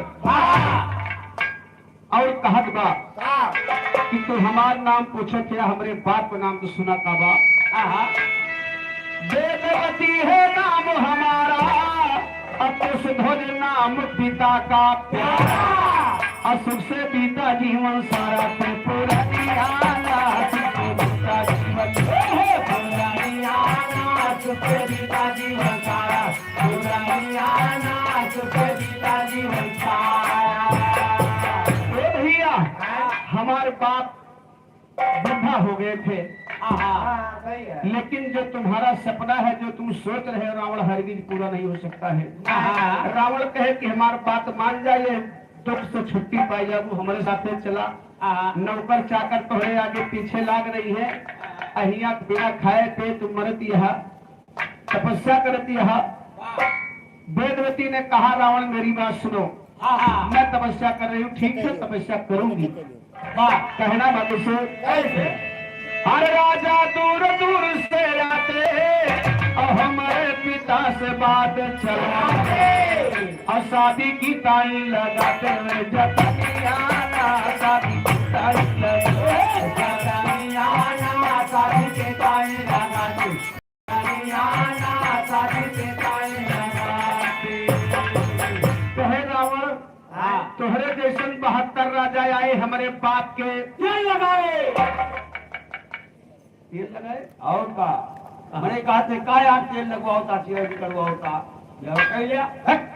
और कहत बा का? कि तू हमार नाम पूछत है, हमरे बाप का नाम तो सुना का बा? आहा। वेदवती है नाम हमारा, अब तो सुधोज नाम पिता का प्यारा। और सुख से बीता जीवन सारा, तू पुरानी आला, सुख से बीता जीवन, हे पुरानी आला, सुख से बीता जीवन सारा। ए भैया, हमारे बाप बुढ़ा हो गए थे, हाँ, सही है। लेकिन जो तुम्हारा सपना है, जो तुम सोच रहे हो, रावण हरगिज पूरा नहीं हो सकता है। हाँ। रावण कहे कि हमार बात मान जा, ये दुख से छुट्टी पाई जा, वो हमारे साथ चला। हाँ। नौकर चाकर तोहरे आगे पीछे लाग रही है, अहिया बिना खाए पे तू मरत यहाँ तपस्या करती है। वेदवती ने कहा, "रावण, मेरी बात सुनो। हाँ, हाँ। मैं तपस्या कर रही हूँ, ठीक है, तपस्या करूंगी।" वाह। कहना बात से, कैसे? हर राजा दूर दूर से आते और हमारे पिता से बात चलाते और शादी की ताई लगाते हुए जतनिया ना, शादी की ताई लगाते, जतनिया ना, शादी की ताई लगाते। कहे रावण, हाँ। तोहरे जैसन बहत्तर राजा आए हमरे बाप के। तेल लगाए। तेल लगाए? और का? हाँ। मने कहा थे, "का यार तेल लगवाओ ता, तेल करवाओ ता?" ले आओ, कह लिया। हट।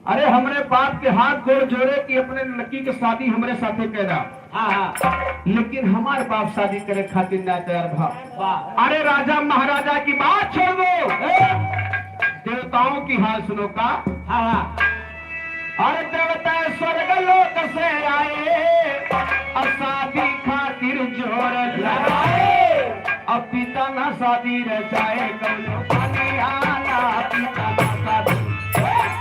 अरे, हमरे बाप के हाथ गोड़ जोड़े कि अपने लड़की के शादी हमरे साथे करा। हाँ, हाँ। लेकिन हमार बाप शादी करे खातिर ना तैयार भा। वाह। अरे, राजा महाराजा की बात छोड़ दो। ए? देवताओं की हाल सुनो का? हाँ, हाँ। अरे, देवता स्वर्ग लोक से आए, और शादी खातिर जोर लगाए। अब पिता ना शादी रचाए, कौनो कन्या ना पिता ना शादी।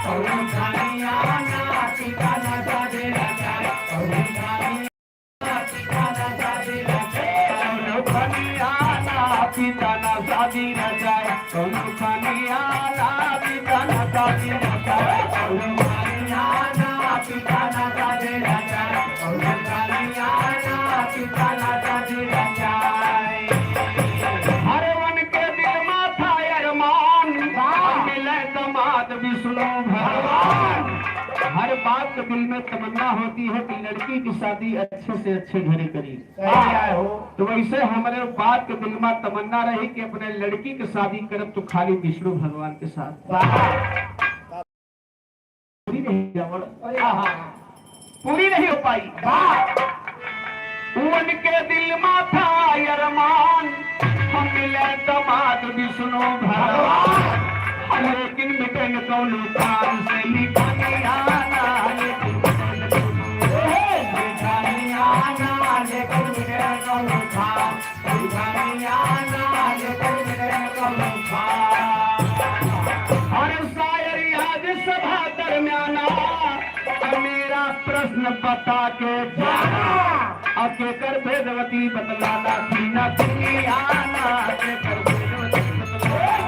कौनो कन्या ना पिता ना शादी रचाए, कौनो कन्या ना पिता ना शादी रचाए, कौनो कन्या ना पिता ना शादी रचाए, कौनो कन्या ना पिता ना शादी रचाए, कौनो कन्या ना पिता ना शादी रचाए, कौनो कन्या ना पिता ना शादी रचाए। हर वन के दिल मा था अरमान, हाँ। मिले दामाद विष्णु भगवान। हर बाप के दिल में तमन्ना होती है कि लड़की की शादी अच्छे से अच्छे घरे करी। सही आए हो। तो वैसे हमारे बाप के दिल में तमन्ना रही कि अपने लड़की की शादी करब तो खाली विष्णु भगवान के साथ। वाह। पूरी नहीं जावड़। अरे हाँ। पूरी नहीं हो पाई। वाह। उनके दिल मा था अरमान, हम मिले दामाद विष्णु भगवान। लेकिन मिटे न कौनो काम से लिखानी आना, लेकिन मिटे न कौनो, लिखानी आना, लेकिन मिटे न कौनो काम। अरे शायर आज सभा दरमियाना, अब मेरा प्रश्न बता के जाना। अब केकर वेदवती बतलाना, दीना दीनी आना, केकर वेदवती बतलाना,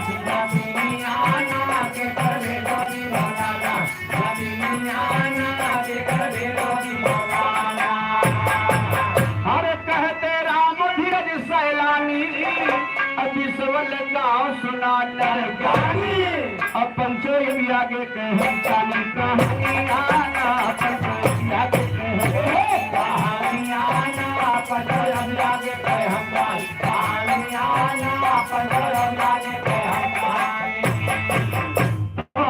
दीना दीनी आना, केकर वेदवती बतलाना। अरे कहते राम धीरज सैलानी, अब विश्वल गाँव सुना नर ज्ञानी। अब पंचो यदि आगे कहे जानी कहानी आना, पंचो यदि आगे कहे कहानी आना, पंचो यदि आगे कहे हम जानी।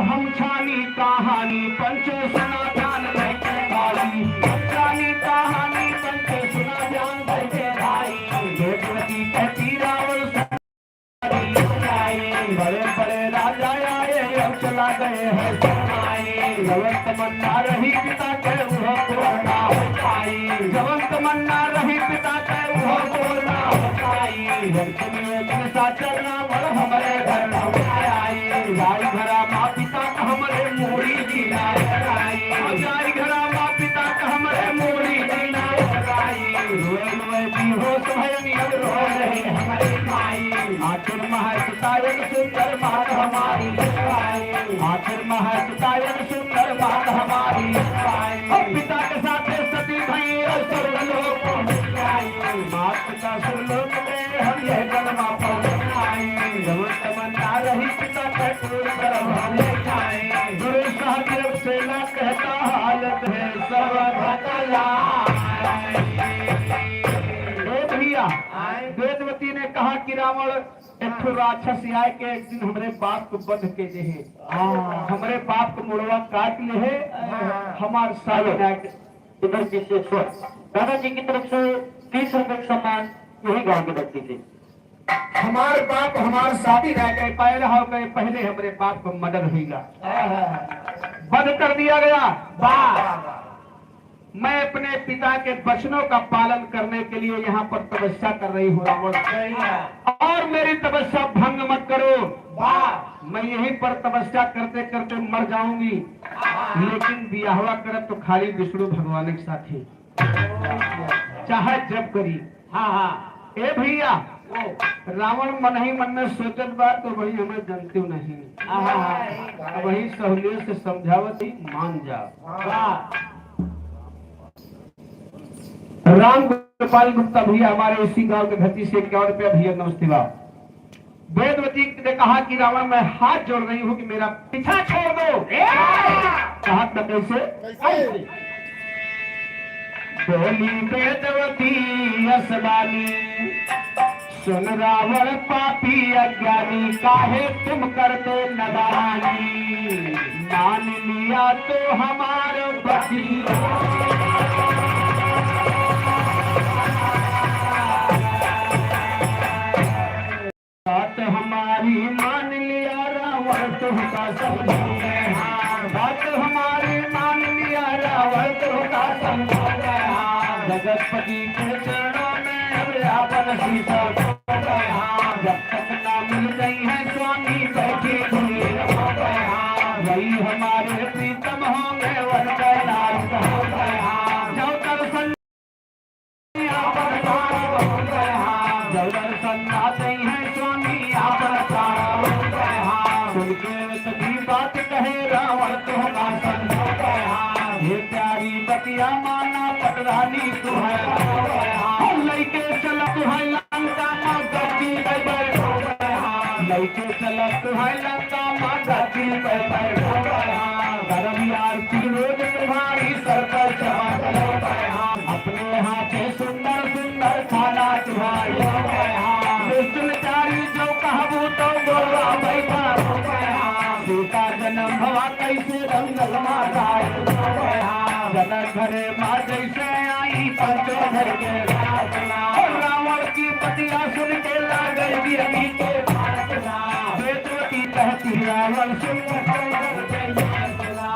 हम छानी कहानी पंचो सुना जान भर के भाई, हम छानी कहानी पंचो सुना जान भर के भाई। वेदवती कहती रावण से बड़े बड़े राजा आए, अब चला गए हैं सरनाई। जवन तमन्ना रही पिता के उहो पूर्ण ना हो पाई, जवन तमन्ना रही पिता के उहो पूर्ण ना हो पाई। जब सुनिए जैसा चलना बड़ हमरे घर लौट आई, जाई घरा माँ पिता का हमरे मूड़ी की ना आई, जाई घरा माँ पिता का हमरे मूड़ी की ना आई। रोए रोए बेहोश भयनी अब रो रही हमरे माई। आखिर महक तायन सुंदर बात हमारी आई। आखिर महक तायन सुंदर बात हमारी आई। और पिता के साथ सती भई और स्वर्गलोक पहुंच आई। मात पिता स्वर्गलोक में हम यह जन्म पहुंच आई। जवन तमन्ना रही पिता के पूर्ण करब हम ले जाए। गुरु साहब जब सेना कहता हालत है सब बतला। ए भैया, वेदवती ने कहा कि रावण एक ठो राक्षस आए के एक दिन हमरे बाप को बंध के देहे, हाँ। हमरे बाप को मुड़वा काट लेहे, हाँ। हमार शादी हेलो। ना के इधर पीछे स्वर। दादाजी की तरफ से तीस रुपए का सम्मान यही गांव के व्यक्ति से। हमार बाप हमार शादी ना के पैदा हो गए, पहले हमरे बाप को मर्डर हुईगा, बंद कर दिया गया। वाह। मैं अपने पिता के वचनों का पालन करने के लिए यहाँ पर तपस्या कर रही हूँ रावण। सही है। और मेरी तपस्या भंग मत करो। वाह। मैं यहीं पर तपस्या करते करते मर जाऊंगी, हाँ। लेकिन बियाहवा करब तो खाली विष्णु भगवान के साथ ही, चाहे जब करी। हाँ, हाँ। ए भैया, ओ। रावण मन ही मन में सोचत बा तो भाई हमें जनते नहीं। हाँ, हाँ, हाँ। अब वही सहूलियत से समझावत ही मान जा। वाह। राम गोपाल गुप्ता भैया हमारे इसी गांव के धरती से इक्यावन रुपया भैया नमस्ते बा। वेदवती ने कहा कि रावण, मैं हाथ जोड़ रही हूँ कि मेरा पीछा छोड़ दो। ए! कहा था कैसे? कैसे? बोली वेदवती असबानी, सुन रावण पापी अज्ञानी, काहे तुम करते नदानी, मान लिया तो हमार बतिया। बात हमारी मान लिया रावण तुमका समझावे हाँ, बात हमारी मान लिया रावण तुमका समझावे हाँ। जगतपति के चरणों में अब आपन शीश झुकावे हाँ। जब तक ना मिल गई है स्वामी बैठी भीड़ हो गए हाँ। वही हमारे प्रीतम होंगे वन कैलाश हो गए हाँ। जब दर्शन आपन प्राण हो गए हाँ, जब दर्शन ना दई है स्वामी आपन प्राण हो गए हाँ। सुन के इतनी बात कहे रावण तो हताशन हो गए हाँ। ये प्यारी बतिया माना पटरानी तू है हो गए हाँ। लइके चला तू है लंका मा गद्दी बैठो गए हाँ। लइके चला तू है लंका मा गद्दी बैठो गए हाँ। धर्म यार फिर रोज तुम्हारी सर पर चढ़ा गए हाँ। अपने हाथे सुंदर सुंदर खाना तुम्हारी हो गए हाँ। दुष्ट लाचारी जो कहबू तो बोला बैठा हो गए हाँ। सीता जन्म भवा कैसे रंगल माता हो गए हाँ। जब घरे माँ जैसे आई पंचो घर के राजना। रावण की बतिया सुन के लागल बिरही के बाजना। बेदवती कहती रावण सुन पंचो घर के राजना।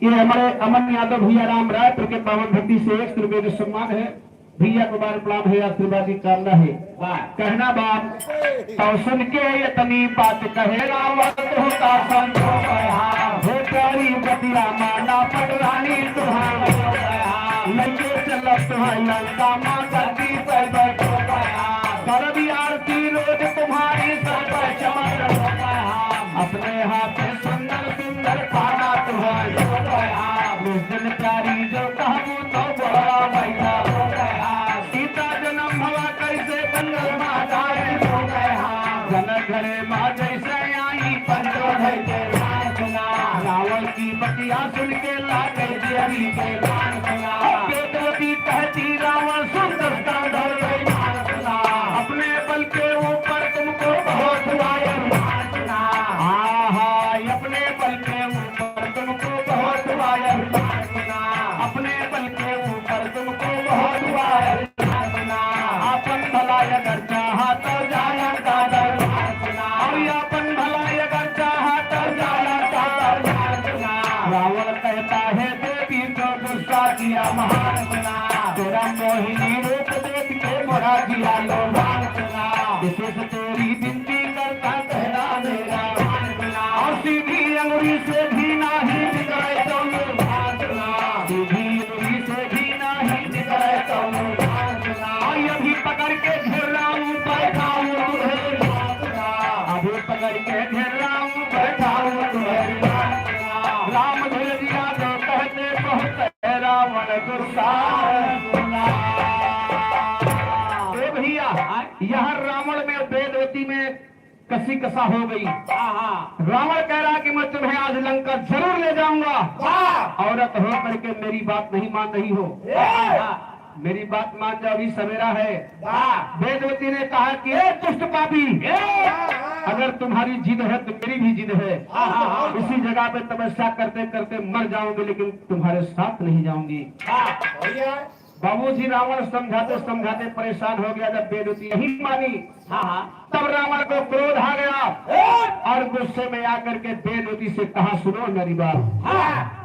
ये हमारे अमन यादव भैया राम रायपुर के पावन धरती से एक सौ रुपये का सम्मान है। भैया को बार प्रणाम है, आशीर्वाद की कामना है। वाह। कहना बाप, तब सुन के इतनी बात कहे रावण तो का संतो कहा। हो प्यारी बतिया माना पटरानी तुहार। लगे चलब तुहार लंका माँ धरती पर बैठो कहा। करबी आरती रोज तुम्हारी सर पर चमक कहा। अपने हाथ सुंदर सुंदर खाना तुम्हारी। उस दिन प्यारी जो कहबू तो बोला बैठा। सीता जन्म भवा कैसे जंगल माँ जाए। जनक घरे माँ जैसे आई पंचो घर के राजना। रावण की बतिया सुन के लागे देवी के प्राण सुना। बेदवती कहती रावण सुन दृष्टांत धर गई प्राण सुना। अपने बल के ऊपर तुमको बहुत बड़ा अभिमान सुना। हाँ, हाँ, अपने बल के ऊपर तुमको बहुत बड़ा अभिमान सुना। अपने बल के ऊपर तुमको बहुत बड़ा अभिमान सुना। अपन भला अगर चाहा तो जाया का दरबार सुना। और अपन भला अगर चाहा तो जाया का दरबार सुना। रावण कहता है देवी को गुस्सा किया महान सुना। तेरा मोहिनी रूप देख के मोरा जिया लोभान सुना। विशेष तेरी विनती करता कहना मेरा मान सुना। और सीधी अंगुली से भी नाही निकले तो ये बात सुना। सीधी अंगुली से भी नाही निकले तो ये बात सुना। और अभी पकड़ के घेर रहा हूँ, बैठा हूँ तुझे बात सुना। अभी पकड़ के घेर रहा हूँ, बैठा हूँ तुझे बात सुना। राम धीरज यादव कहते बहुत रावण गुस्सा सुना। ए भैया, यहाँ रावण में बेदवती में कसी कसा हो गई। हाँ, हाँ। रावण कह रहा कि मैं तुम्हें आज लंका जरूर ले जाऊंगा। वाह। औरत हो करके मेरी बात नहीं मान रही हो। ए! मेरी बात मान जाओ, अभी सवेरा है। वाह। बेदवती ने कहा कि ए दुष्ट पापी, ए! अगर तुम्हारी जिद है तो मेरी भी जिद है। हाँ, हाँ, हाँ। इसी जगह पे तपस्या करते करते मर जाऊंगी, लेकिन तुम्हारे साथ नहीं जाऊंगी। हाँ, भैया। बाबूजी रावण समझाते समझाते परेशान हो गया। जब बेदवती नहीं मानी, हाँ, हाँ। तब रावण को क्रोध आ गया ए! और गुस्से में आकर के बेदवती से कहा, सुनो मेरी बात। हाँ।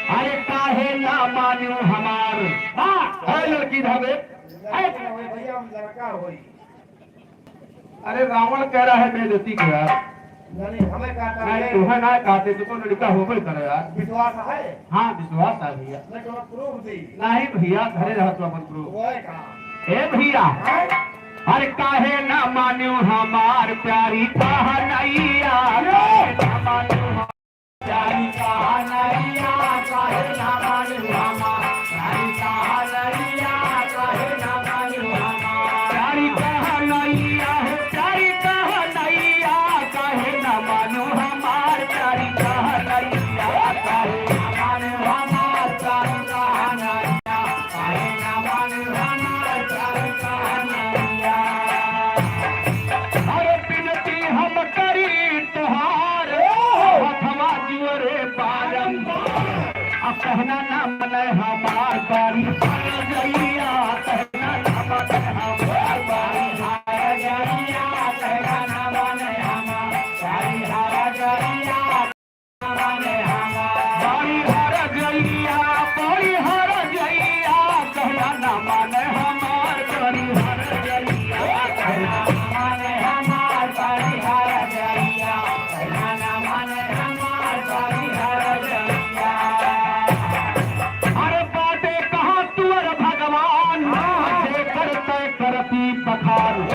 अरे काहे ना मान्यो हमार। हाँ। अरे लड़की धावे। भैया, हम लड़का होई। अरे रावण कह रहा है बेदवती को यार। नहीं, हमें कहता नहीं, है। तुम्हें ना कहते, तुमको लड़का होबे करे यार। विश्वास है? हाँ, विश्वास है भैया। नहीं, तो proof दी। नहीं भैया, घरे रह तो अपन proof। वो है कहाँ? ए भैया, हैं? अरे काहे ना मान्यो हमार प्यारी कहनैया, काहे ना मान्यो हम-, प्यारी कहनैया, काहे ना मान्यो हमार, प्यारी कहनैया, काहे ना मान्यो हमार। प्यारी कहनैया हो, प्यारी कहनैया, काहे ना मान्यो हमार, प्यारी कहनैया, काहे ना मान्यो हमार, प्यारी कहनैया। अरे बिनती हम करी तोहार, हथवा जुअरे बारम। अब कहना ना मने हमार बारी।